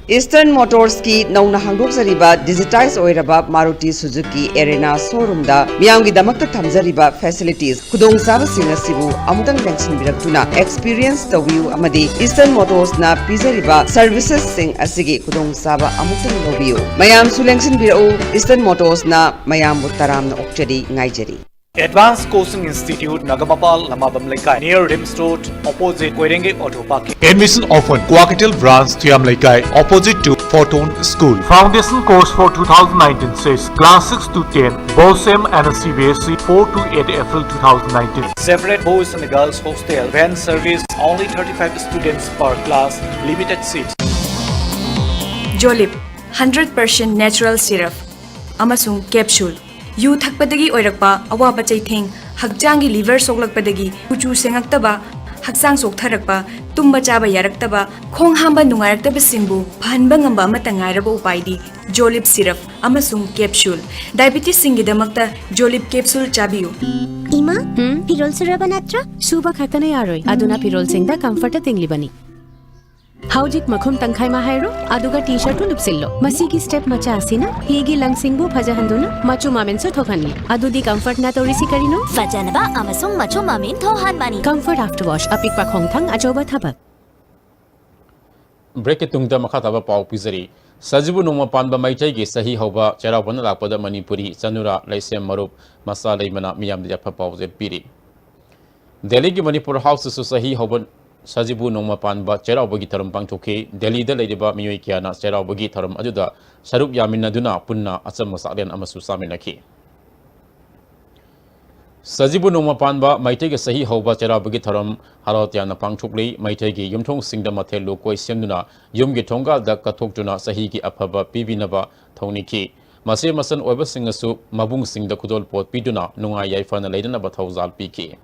Eastern Motorsꯀꯤ ꯅꯧꯅ ꯍꯥꯡꯗꯣꯛꯆꯔꯤꯕ digitize ꯑꯣꯏꯔꯕ Maruti Suzuki Arena showroomꯗ ꯃꯤꯌꯥꯝꯒꯤꯗꯃꯛꯇ ꯊꯝꯖꯔꯤꯕ facilities, ꯈꯨꯗꯣꯡꯆꯥꯕꯁꯤꯡ ꯑꯁꯤꯕꯨ ꯑꯃꯨꯛꯇꯪ ꯂꯦꯡꯁꯤꯟꯕꯤꯔꯛꯇꯨꯅ experience ꯇꯧꯕꯤꯌꯨ ꯑꯃꯗꯤ Eastern Motorsꯅ ꯄꯤꯖꯔꯤꯕ servicesꯁꯤꯡ ꯑꯁꯤꯒꯤ ꯈꯨꯗꯣꯡꯆꯥꯕ ꯑꯃꯨꯛꯇꯪ ꯂꯧꯕꯤꯌꯨ꯫ ꯃꯌꯥꯝꯁꯨ ꯂꯦꯡꯁꯤꯟꯕꯤꯔꯛꯎ꯫ Eastern Motorsꯅ ꯃꯌꯥꯝꯕꯨ ꯇꯔꯥꯝꯅ ꯑꯣꯛꯆꯔꯤ, ꯉꯥꯏꯖꯔꯤ꯫ Advanced Coaching Institute, ꯅꯒꯥꯃꯄꯥꯜ, ꯂꯃꯥꯕꯝ ꯂꯩꯀꯥꯏ, near RIMS Road, opposite ꯀꯣꯏꯔꯦꯡꯒꯩ auto parking. Admission open, Kwakeithel branch, ꯊꯨꯌꯥꯝ ꯂꯩꯀꯥꯏ, opposite to Photon School. Foundation course for two thousand nineteen six, class six to ten, BOSEM and CBSE, four to eight April two thousand nineteen. Separate boys and girls hostel, van service, only thirty-five students per class, limited seats. Jolib, hundred percent natural syrup ꯑꯃꯁꯨꯡ capsule꯫ U ꯊꯛꯄꯗꯒꯤ ꯑꯣꯏꯔꯛꯄ ꯑꯋꯥꯕ ꯆꯩꯊꯦꯡ, ꯍꯛꯆꯥꯡꯒꯤ liver ꯁꯣꯛꯂꯛꯄꯗꯒꯤ ꯀꯨꯆꯨ ꯁꯦꯡꯉꯛꯇꯕ, ꯍꯛꯆꯥꯡ ꯆꯣꯛꯊꯔꯛꯄ, ꯇꯨꯝꯕ ꯆꯥꯕ ꯌꯥꯔꯛꯇꯕ, ꯈꯣꯡ ꯍꯥꯝꯕ ꯅꯨꯡꯉꯥꯏꯔꯛꯇꯕꯁꯤꯡꯕꯨ ꯐꯍꯟꯕ ꯉꯝꯕ ꯑꯃꯠꯇ ꯉꯥꯏꯔꯕ ꯎꯄꯥꯏꯗꯤ Jolib syrup ꯑꯃꯁꯨꯡ capsule꯫ Diabetesꯁꯤꯡꯒꯤꯗꯃꯛꯇ Jolib capsule ꯆꯥꯕꯤꯌꯨ꯫ ꯏꯃꯥ, ꯎꯝ? ꯐꯤꯔꯣꯜ ꯁꯨꯔꯕ ꯅꯠꯇ꯭ꯔꯣ? ꯁꯨꯕ ꯈꯛꯇꯅ ꯌꯥꯔꯣꯏ, ꯑꯗꯨꯅ ꯐꯤꯔꯣꯜꯁꯤꯡꯗ comfortꯇ ꯇꯤꯡꯂꯤꯕꯅꯤ꯫ ꯍꯧꯖꯤꯛ ꯃꯈꯨꯝ ꯇꯪꯈꯥꯏ ꯑꯃ ꯍꯥꯏꯔꯣ, ꯑꯗꯨꯒ T-shirtꯇꯨ ꯂꯨꯞꯁꯤꯜꯂꯣ꯫ ꯃꯁꯤꯒꯤ step ꯃꯆꯥ ꯑꯁꯤꯅ ꯐꯤꯒꯤ ꯂꯪꯁꯤꯡꯕꯨ ꯐꯖꯍꯟꯗꯨꯅ ꯃꯆꯨ ꯃꯃꯦꯟꯁꯨ ꯊꯣꯛꯍꯜꯂꯤ꯫ ꯑꯗꯨꯗꯤ comfortꯅ ꯇꯧꯔꯤꯁꯤ ꯀꯔꯤꯅꯣ? ꯐꯖꯅꯕ ꯑꯃꯁꯨꯡ ꯃꯆꯨ ꯃꯃꯦꯟ ꯊꯣꯛꯍꯟꯕꯅꯤ꯫ Comfort After Wash, ꯑꯄꯤꯛꯄ ꯈꯣꯡꯊꯥꯡ, ꯑꯆꯧꯕ ꯊꯕꯛ꯫ Breakꯀꯤ ꯇꯨꯡꯗ ꯃꯈꯥ ꯇꯥꯕ ꯄꯥꯎ ꯄꯤꯖꯔꯤ꯫ ꯁꯖꯤꯕꯨ ꯅꯣꯡꯃ ꯄꯥꯟꯕ ꯃꯩꯇꯩꯒꯤ ꯆꯍꯤ ꯍꯧꯕ ꯆꯩꯔꯥꯎꯕꯅ ꯂꯥꯛꯄꯗ ꯃꯅꯤꯄꯨꯔꯤ ꯆꯅꯨꯔꯥ, ꯂꯩꯁꯦꯝ ꯃꯔꯨꯞ, ꯃꯆꯥ ꯂꯩꯃꯅ ꯃꯤꯌꯥꯝꯗ ꯌꯥꯏꯐ ꯄꯥꯎꯖꯦꯜ ꯄꯤꯔꯤ꯫ ꯗꯦꯜꯂꯤꯒꯤ ꯃꯅꯤꯄꯨꯔ ꯍꯥꯎꯁꯇꯁꯨ ꯆꯍꯤ ꯍꯧꯕ ꯁꯖꯤꯕꯨ ꯅꯣꯡꯃ ꯄꯥꯟꯕ ꯆꯩꯔꯥꯎꯕꯒꯤ ꯊꯧꯔꯝ ꯄꯥꯡꯊꯣꯛꯈꯤ꯫ ꯗꯦꯜꯂꯤꯗ ꯂꯩꯔꯤꯕ ꯃꯤꯑꯣꯏ ꯀꯌꯥꯅ ꯆꯩꯔꯥꯎꯕꯒꯤ ꯊꯧꯔꯝ ꯑꯗꯨꯗ ꯁꯔꯨꯛ ꯌꯥꯃꯤꯟꯅꯗꯨꯅ ꯄꯨꯟꯅ ꯑꯆꯝꯕ ꯆꯥꯛꯂꯦꯟ ꯑꯃꯁꯨ ꯆꯥꯃꯤꯟꯅꯈꯤ꯫ ꯁꯖꯤꯕꯨ ꯅꯣꯡꯃ ꯄꯥꯟꯕ ꯃꯩꯇꯩꯒꯤ ꯆꯍꯤ ꯍꯧꯕ ꯆꯩꯔꯥꯎꯕꯒꯤ ꯊꯧꯔꯝ ꯍꯔꯥꯎ ꯇꯌꯥꯝꯅ ꯄꯥꯡꯊꯣꯛꯂꯤ꯫ ꯃꯩꯇꯩꯒꯤ ꯌꯨꯝꯊꯣꯡꯁꯤꯡꯗ ꯃꯊꯦꯜ ꯂꯨꯀꯣꯏ ꯁꯦꯝꯗꯨꯅ ꯌꯨꯝꯒꯤ ꯊꯣꯡꯒꯥꯜꯗ ꯀꯠꯊꯣꯛꯇꯨꯅ ꯆꯍꯤꯒꯤ ꯑꯐꯕ ꯄꯤꯕꯤꯅꯕ ꯊꯧꯅꯤꯈꯤ꯫ ꯃꯆꯦ ꯃꯆꯟ ꯑꯣꯏꯕꯁꯤꯡꯅꯁꯨ ꯃꯕꯨꯡꯁꯤꯡꯗ ꯈꯨꯗꯣꯜꯄꯣꯠ ꯄꯤꯗꯨꯅ ꯅꯨꯡꯉꯥꯏ ꯌꯥꯏꯐꯅ ꯂꯩꯅꯅꯕ ꯊꯧꯖꯥꯜ ꯄꯤꯈꯤ꯫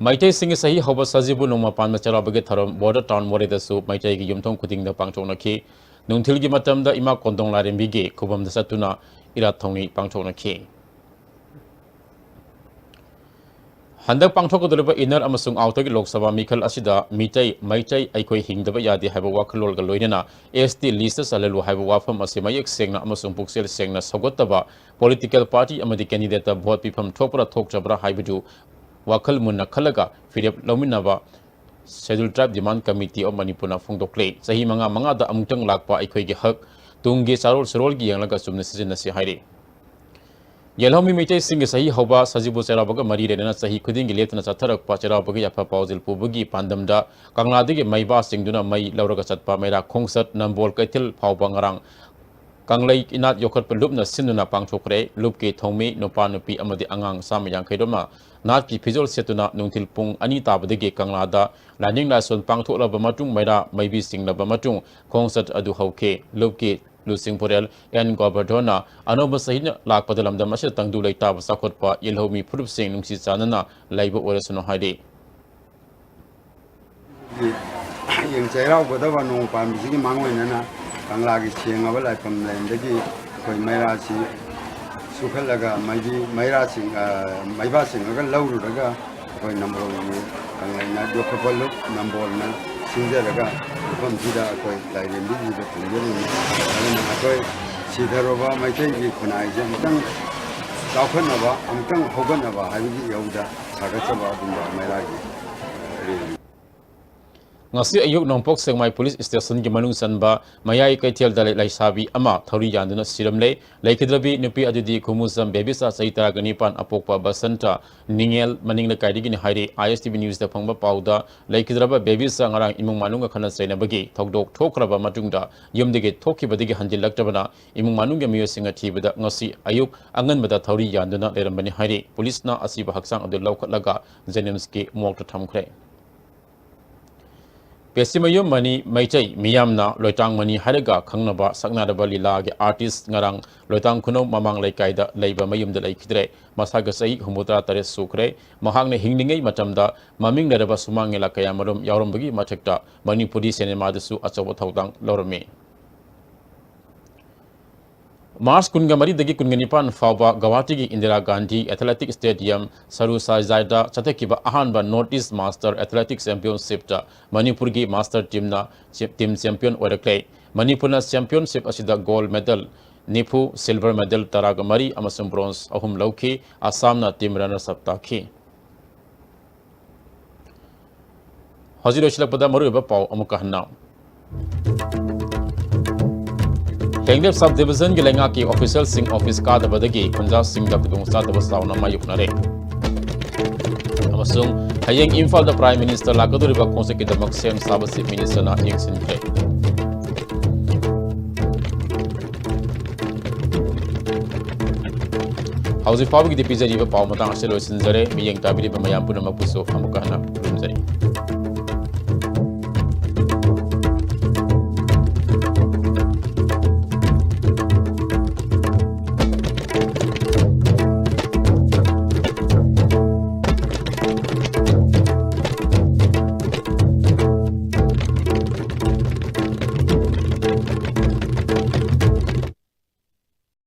ꯃꯩꯇꯩꯁꯤꯡꯒꯤ ꯆꯍꯤ ꯍꯧꯕ ꯁꯖꯤꯕꯨ ꯅꯣꯡꯃ ꯄꯥꯟꯕ ꯆꯩꯔꯥꯎꯕꯒꯤ ꯊꯧꯔꯝ ꯕꯣꯔꯗꯔ ꯇꯥꯎꯟ ꯃꯣꯔꯦꯗꯁꯨ ꯃꯩꯇꯩꯒꯤ ꯌꯨꯝꯊꯣꯡ ꯈꯨꯗꯤꯡꯗ ꯄꯥꯡꯊꯣꯛꯅꯈꯤ꯫ ꯅꯨꯡꯊꯤꯜꯒꯤ ꯃꯇꯝꯗ ꯏꯃꯥ ꯀꯣꯟꯗꯣꯡ ꯂꯥꯏꯔꯦꯝꯕꯤꯒꯤ ꯈꯨꯕꯝꯗ ꯆꯠꯇꯨꯅ ꯏꯔꯥꯠ ꯊꯧꯅꯤ ꯄꯥꯡꯊꯣꯛꯅꯈꯤ꯫ ꯍꯟꯗꯛ ꯄꯥꯡꯊꯣꯛꯀꯗꯧꯔꯤꯕ inner ꯑꯃꯁꯨꯡ outerꯒꯤ ꯂꯣꯛ ꯁꯚꯥ ꯃꯤꯈꯜ ꯑꯁꯤꯗ ꯃꯤꯇꯩ, ꯃꯩꯇꯩ ꯑꯩꯈꯣꯏ ꯍꯤꯡꯗꯕ ꯌꯥꯗꯦ ꯍꯥꯏꯕ ꯋꯥꯈꯜꯂꯣꯟꯒ ꯂꯣꯏꯅꯅ ST listꯇ ꯆꯜꯍꯜꯂꯨ ꯍꯥꯏꯕ ꯋꯥꯐꯝ ꯑꯁꯤ ꯃꯌꯦꯛ ꯁꯦꯡꯅ ꯑꯃꯁꯨꯡ ꯄꯨꯛꯆꯦꯜ ꯁꯦꯡꯅ ꯁꯧꯒꯠꯇꯕ political party ꯑꯃꯗꯤ candidateꯇ vote ꯄꯤꯐꯝ ꯊꯣꯛꯄ꯭ꯔꯥ ꯊꯣꯛꯇ꯭ꯔꯕ꯭ꯔꯥ ꯍꯥꯏꯕꯗꯨ ꯋꯥꯈꯜ ꯃꯨꯟꯅ ꯈꯜꯂꯒ ꯐꯤꯔꯦꯞ ꯂꯧꯃꯤꯟꯅꯕ Scheduled Tribe Demand Committee of ꯃꯅꯤꯄꯨꯔꯅ ꯐꯣꯡꯗꯣꯛꯂꯦ꯫ ꯆꯍꯤ ꯃꯉꯥ ꯃꯉꯥꯗ ꯑꯃꯨꯛꯇꯪ ꯂꯥꯛꯄ ꯑꯩꯈꯣꯏꯒꯤ ꯍꯛ, ꯇꯨꯡꯒꯤ ꯆꯥꯔꯣꯜ ꯁꯨꯔꯣꯜꯒꯤ ꯌꯦꯡꯂꯒ ꯆꯨꯝꯅ ꯁꯤꯖꯤꯟꯅꯁꯤ ꯍꯥꯏꯔꯤ꯫ ꯌꯦꯜꯍꯧꯃꯤ ꯃꯩꯇꯩꯁꯤꯡꯒꯤ ꯆꯍꯤ ꯍꯧꯕ ꯁꯖꯤꯕꯨ ꯆꯩꯔꯥꯎꯕꯒ ꯃꯔꯤ ꯂꯩꯅꯅ ꯆꯍꯤ ꯈꯨꯗꯤꯡꯒꯤ ꯂꯦꯞꯇꯅ ꯆꯠꯊꯔꯛꯄ ꯆꯩꯔꯥꯎꯕꯒꯤ ꯌꯥꯏꯐ ꯄꯥꯎꯖꯦꯜ ꯄꯨꯕꯒꯤ ꯄꯥꯟꯗꯝꯗ ꯀꯪꯂꯥꯗꯒꯤ ꯃꯩꯕꯥ ꯆꯤꯡꯗꯨꯅ ꯃꯩ ꯂꯧꯔꯒ ꯆꯠꯄ ꯃꯩꯔꯥ ꯈꯣꯡꯆꯠ ꯅꯝꯕꯣꯜ ꯀꯩꯊꯦꯜ ꯐꯥꯎꯕ ꯉꯔꯥꯡ ꯀꯪꯂꯩ ꯏꯅꯥꯠ ꯌꯣꯛꯈꯠꯄ ꯂꯨꯞꯅ ꯁꯤꯟꯗꯨꯅ ꯄꯥꯡꯊꯣꯛꯈ꯭ꯔꯦ꯫ ꯂꯨꯞꯀꯤ ꯊꯧꯃꯤ ꯅꯨꯄꯥ ꯅꯨꯄꯤ ꯑꯃꯗꯤ ꯑꯉꯥꯡ ꯆꯥꯝꯃ ꯌꯥꯡꯈꯩ ꯔꯣꯝꯅ ꯅꯥꯠꯀꯤ ꯐꯤꯖꯣꯜ ꯁꯦꯠꯇꯨꯅ ꯅꯨꯡꯊꯤꯜ ꯄꯨꯡ ꯑꯅꯤ ꯇꯥꯕꯗꯒꯤ ꯀꯪꯂꯥꯗ ꯂꯥꯏꯅꯤꯡ ꯂꯥꯏꯁꯣꯟ ꯄꯥꯡꯊꯣꯛꯂꯕ ꯃꯇꯨꯡ ꯃꯩꯔꯥ ꯃꯩꯕꯤ ꯆꯤꯡꯂꯕ ꯃꯇꯨꯡ ꯈꯣꯡꯆꯠ ꯑꯗꯨ ꯍꯧꯈꯤ꯫ ꯂꯨꯞꯀꯤ ꯂꯨꯆꯤꯡ ꯄꯨꯔꯦꯜ ꯑꯦꯟ ꯒꯣꯕꯔꯙꯣꯟꯅ ꯑꯅꯧꯕ ꯆꯍꯤꯅ ꯂꯥꯛꯄꯗ ꯂꯝꯗꯝ ꯑꯁꯤꯗ ꯇꯪꯗꯨ ꯂꯩꯇꯥꯕ ꯆꯥꯎꯈꯠꯄ ꯌꯦꯜꯍꯧꯃꯤ ꯐꯨꯔꯨꯞꯁꯤꯡ ꯅꯨꯡꯁꯤ ꯆꯥꯟꯅꯅ ꯂꯩꯕ ꯑꯣꯏꯔꯁꯅꯨ ꯍꯥꯏꯔꯤ꯫ ꯍꯌꯦꯡ ꯆꯩꯔꯥꯎꯒꯗꯕ ꯅꯣꯡ ꯄꯥꯟꯕꯁꯤꯒꯤ ꯃꯥꯡꯑꯣꯏꯅꯅ ꯀꯪꯂꯥꯒꯤ ꯁꯦꯡꯉꯕ ꯂꯥꯏꯐꯝ ꯂꯦꯟꯗꯒꯤ ꯑꯩꯈꯣꯏ ꯃꯩꯔꯥꯁꯤ ꯆꯨꯈꯠꯂꯒ ꯃꯩꯕꯤ-, ꯃꯩꯔꯥꯁꯤꯡ, ꯑ, ꯃꯩꯕꯥꯁꯤꯡꯉꯒ ꯂꯧꯔꯨꯔꯒ ꯑꯩꯈꯣꯏ ꯅꯝꯕꯣꯜꯒꯤ ꯀꯪꯂꯩꯅ ꯌꯣꯛꯈꯠꯄ ꯂꯨꯞ ꯅꯝꯕꯣꯜꯅ ꯁꯤꯟꯖꯔꯒ ꯃꯐꯝꯁꯤꯗ ꯑꯩꯈꯣꯏ ꯂꯥꯏꯔꯦꯝꯕꯤꯁꯤꯗ ꯊꯝꯖꯔꯤꯅꯤ꯫ ꯑꯗꯨꯅ ꯑꯩꯈꯣꯏ ꯁꯤꯊꯔꯕ ꯃꯩꯇꯩꯒꯤ ꯈꯨꯟꯅꯥꯏꯁꯦ ꯑꯃꯨꯛꯇꯪ ꯆꯥꯎꯈꯠꯅꯕ, ꯑꯃꯨꯛꯇꯪ ꯍꯧꯒꯠꯅꯕ ꯍꯥꯏꯕꯒꯤ ꯏꯍꯧꯗ ꯁꯥꯒꯠꯆꯕ ꯑꯗꯨꯝꯕ ꯃꯩꯔꯥꯒꯤ, ꯑ, ꯑꯔꯦꯝꯕꯤ꯫ ꯉꯁꯤ ꯑꯌꯨꯛ ꯅꯣꯡꯄꯣꯛ ꯁꯦꯛꯃꯥꯏ ꯄꯨꯂꯤꯁ ꯁ꯭ꯇꯦꯁꯟꯒꯤ ꯃꯅꯨꯡ ꯆꯟꯕ ꯃꯌꯥꯏ ꯀꯩꯊꯦꯜꯗ ꯂꯩ-, ꯂꯩꯁꯥꯕꯤ ꯑꯃ ꯊꯧꯔꯤ ꯌꯥꯟꯗꯨꯅ ꯁꯤꯔꯝꯂꯦ꯫ ꯂꯩꯈꯤꯗ꯭ꯔꯕꯤ ꯅꯨꯄꯤ ꯑꯗꯨꯗꯤ ꯈꯨꯃꯨꯖꯝ ꯕꯦꯕꯤꯁꯥ, ꯆꯍꯤ ꯇꯔꯥꯒ ꯅꯤꯄꯥꯟ, ꯑꯄꯣꯛꯄ ꯕꯁꯟꯇ ꯅꯤꯉꯦꯜ, ꯃꯅꯤꯡ ꯂꯩꯀꯥꯏꯗꯒꯤꯅꯤ ꯍꯥꯏꯔꯤ꯫ ISTV News ꯇ ꯐꯪꯕ ꯄꯥꯎꯗ, ꯂꯩꯈꯤꯗ꯭ꯔꯕ ꯕꯦꯕꯤꯁꯥ ꯉꯔꯥꯡ ꯏꯃꯨꯡ ꯃꯅꯨꯡꯒ ꯈꯠꯅ ꯆꯩꯅꯕꯒꯤ ꯊꯧꯗꯣꯛ ꯊꯣꯛꯈ꯭ꯔꯕ ꯃꯇꯨꯡꯗ ꯌꯨꯝꯗꯒꯤ ꯊꯣꯛꯈꯤꯕꯗꯒꯤ ꯍꯟꯖꯤꯜꯂꯛꯇꯕꯅ ꯏꯃꯨꯡ ꯃꯅꯨꯡꯒꯤ ꯃꯤꯑꯣꯏꯁꯤꯡꯅ ꯊꯤꯕꯗ ꯉꯁꯤ ꯑꯌꯨꯛ ꯑꯉꯟꯕꯗ ꯊꯧꯔꯤ ꯌꯥꯟꯗꯨꯅ ꯂꯩꯔꯝꯕꯅꯤ ꯍꯥꯏꯔꯤ꯫ ꯄꯨꯂꯤꯁꯅ ꯑꯁꯤꯕ ꯍꯛꯆꯥꯡ ꯑꯗꯨ ꯂꯧꯈꯠꯂꯒ JNIMS ꯀꯤ morgue ꯇ ꯊꯝꯈ꯭ꯔꯦ꯫ ꯄꯦꯁꯤꯃꯌꯨꯝ ꯃꯅꯤ ꯃꯩꯇꯩ ꯃꯤꯌꯥꯝꯅ ꯂꯣꯏꯇꯥꯡ ꯃꯅꯤ ꯍꯥꯏꯔꯒ ꯈꯪꯅꯕ ꯁꯛꯅꯥꯏꯔꯕ ꯂꯤꯂꯥꯒꯤ artist ꯉꯔꯥꯡ ꯂꯣꯏꯇꯥꯡ ꯈꯨꯅꯧ ꯃꯃꯥꯡ ꯂꯩꯀꯥꯏꯗ ꯂꯩꯕ ꯃꯌꯨꯝꯗ ꯂꯩꯈꯤꯗ꯭ꯔꯦ꯫ ꯃꯁꯥꯒ ꯆꯍꯤ ꯍꯨꯝꯐꯨꯇꯔꯥ ꯇꯔꯦꯠ ꯁꯨꯈ꯭ꯔꯦ꯫ ꯃꯍꯥꯛꯅ ꯍꯤꯡꯂꯤꯉꯩ ꯃꯇꯝꯗ ꯃꯃꯤꯡ ꯂꯩꯔꯕ ꯁꯨꯃꯥꯡ ꯂꯤꯂꯥ ꯀꯌꯥꯃꯔꯨꯝ ꯌꯥꯎꯔꯝꯕꯒꯤ ꯃꯊꯛꯇ ꯃꯅꯤꯄꯨꯔꯤ ꯁꯤꯅꯦꯃꯥꯗꯁꯨ ꯑꯆꯧꯕ ꯊꯧꯗꯥꯡ ꯂꯧꯔꯝꯃꯤ꯫ ꯃꯥꯔꯆ ꯀꯨꯟꯒ ꯃꯔꯤꯗꯒꯤ ꯀꯨꯟꯒ ꯅꯤꯄꯥꯟ ꯐꯥꯎꯕ ꯒꯧꯍꯥꯇꯤꯒꯤ ꯏꯟꯗꯤꯔꯥ ꯒꯥꯟꯙꯤ Athletic Stadium, ꯁꯔꯨ ꯁꯥꯏꯖꯥꯏꯗ ꯆꯠꯊꯈꯤꯕ ꯑꯍꯥꯟꯕ North East Master Athletic Championship ꯇ ꯃꯅꯤꯄꯨꯔꯒꯤ master team ꯅ ꯆꯦ-, team champion ꯑꯣꯏꯔꯛꯂꯦ꯫ ꯃꯅꯤꯄꯨꯔꯅ championship ꯑꯁꯤꯗ gold medal ꯅꯤꯐꯨ, silver medal ꯇꯔꯥꯒ ꯃꯔꯤ ꯑꯃꯁꯨꯡ bronze ꯑꯍꯨꯝ ꯂꯧꯈꯤ꯫ ꯑꯁꯥꯝꯅ team runners up ꯇꯥꯈꯤ꯫ ꯍꯧꯖꯤꯛ ꯂꯣꯏꯁꯤꯜꯂꯛꯄꯗ ꯃꯔꯨꯑꯣꯏꯕ ꯄꯥꯎ ꯑꯃꯨꯛꯀ ꯍꯟꯅ꯫ ꯂꯦꯡꯂꯦꯞ sub division ꯒꯤ ꯂꯩꯉꯥꯛꯀꯤ official ꯁꯤꯡ office ꯀꯥꯗꯕꯗꯒꯤ ꯈꯨꯟꯖꯥꯁꯤꯡꯗ ꯈꯨꯗꯣꯡꯆꯥꯗꯕ ꯆꯥꯎꯅ ꯃꯥꯌꯣꯛꯅꯔꯦ꯫ ꯑꯃꯁꯨꯡ ꯍꯌꯦꯡ ꯏꯝꯐꯥꯜꯗ Prime Minister ꯂꯥꯛꯀꯗꯧꯔꯤꯕ ꯈꯣꯡꯆꯠꯀꯤꯗꯃꯛ ꯁꯦꯝ ꯁꯥꯕ Chief Minister ꯅ ꯌꯦꯡꯁꯤꯟꯈ꯭ꯔꯦ꯫ ꯍꯧꯖꯤꯛ ꯐꯥꯎꯕꯒꯤꯗꯤ ꯄꯤꯖꯔꯤꯕ ꯄꯥꯎ ꯃꯇꯥꯡ ꯑꯁꯤꯗ ꯂꯣꯏꯁꯤꯟꯖꯔꯦ꯫ ꯃꯤꯠꯌꯦꯡ ꯇꯥꯕꯤꯔꯤꯕ ꯃꯌꯥꯝ ꯄꯨꯝꯅꯃꯛꯄꯨꯁꯨ ꯑꯃꯨꯛꯀ ꯍꯟꯅ ꯈꯨꯔꯨꯝꯖꯔꯤ꯫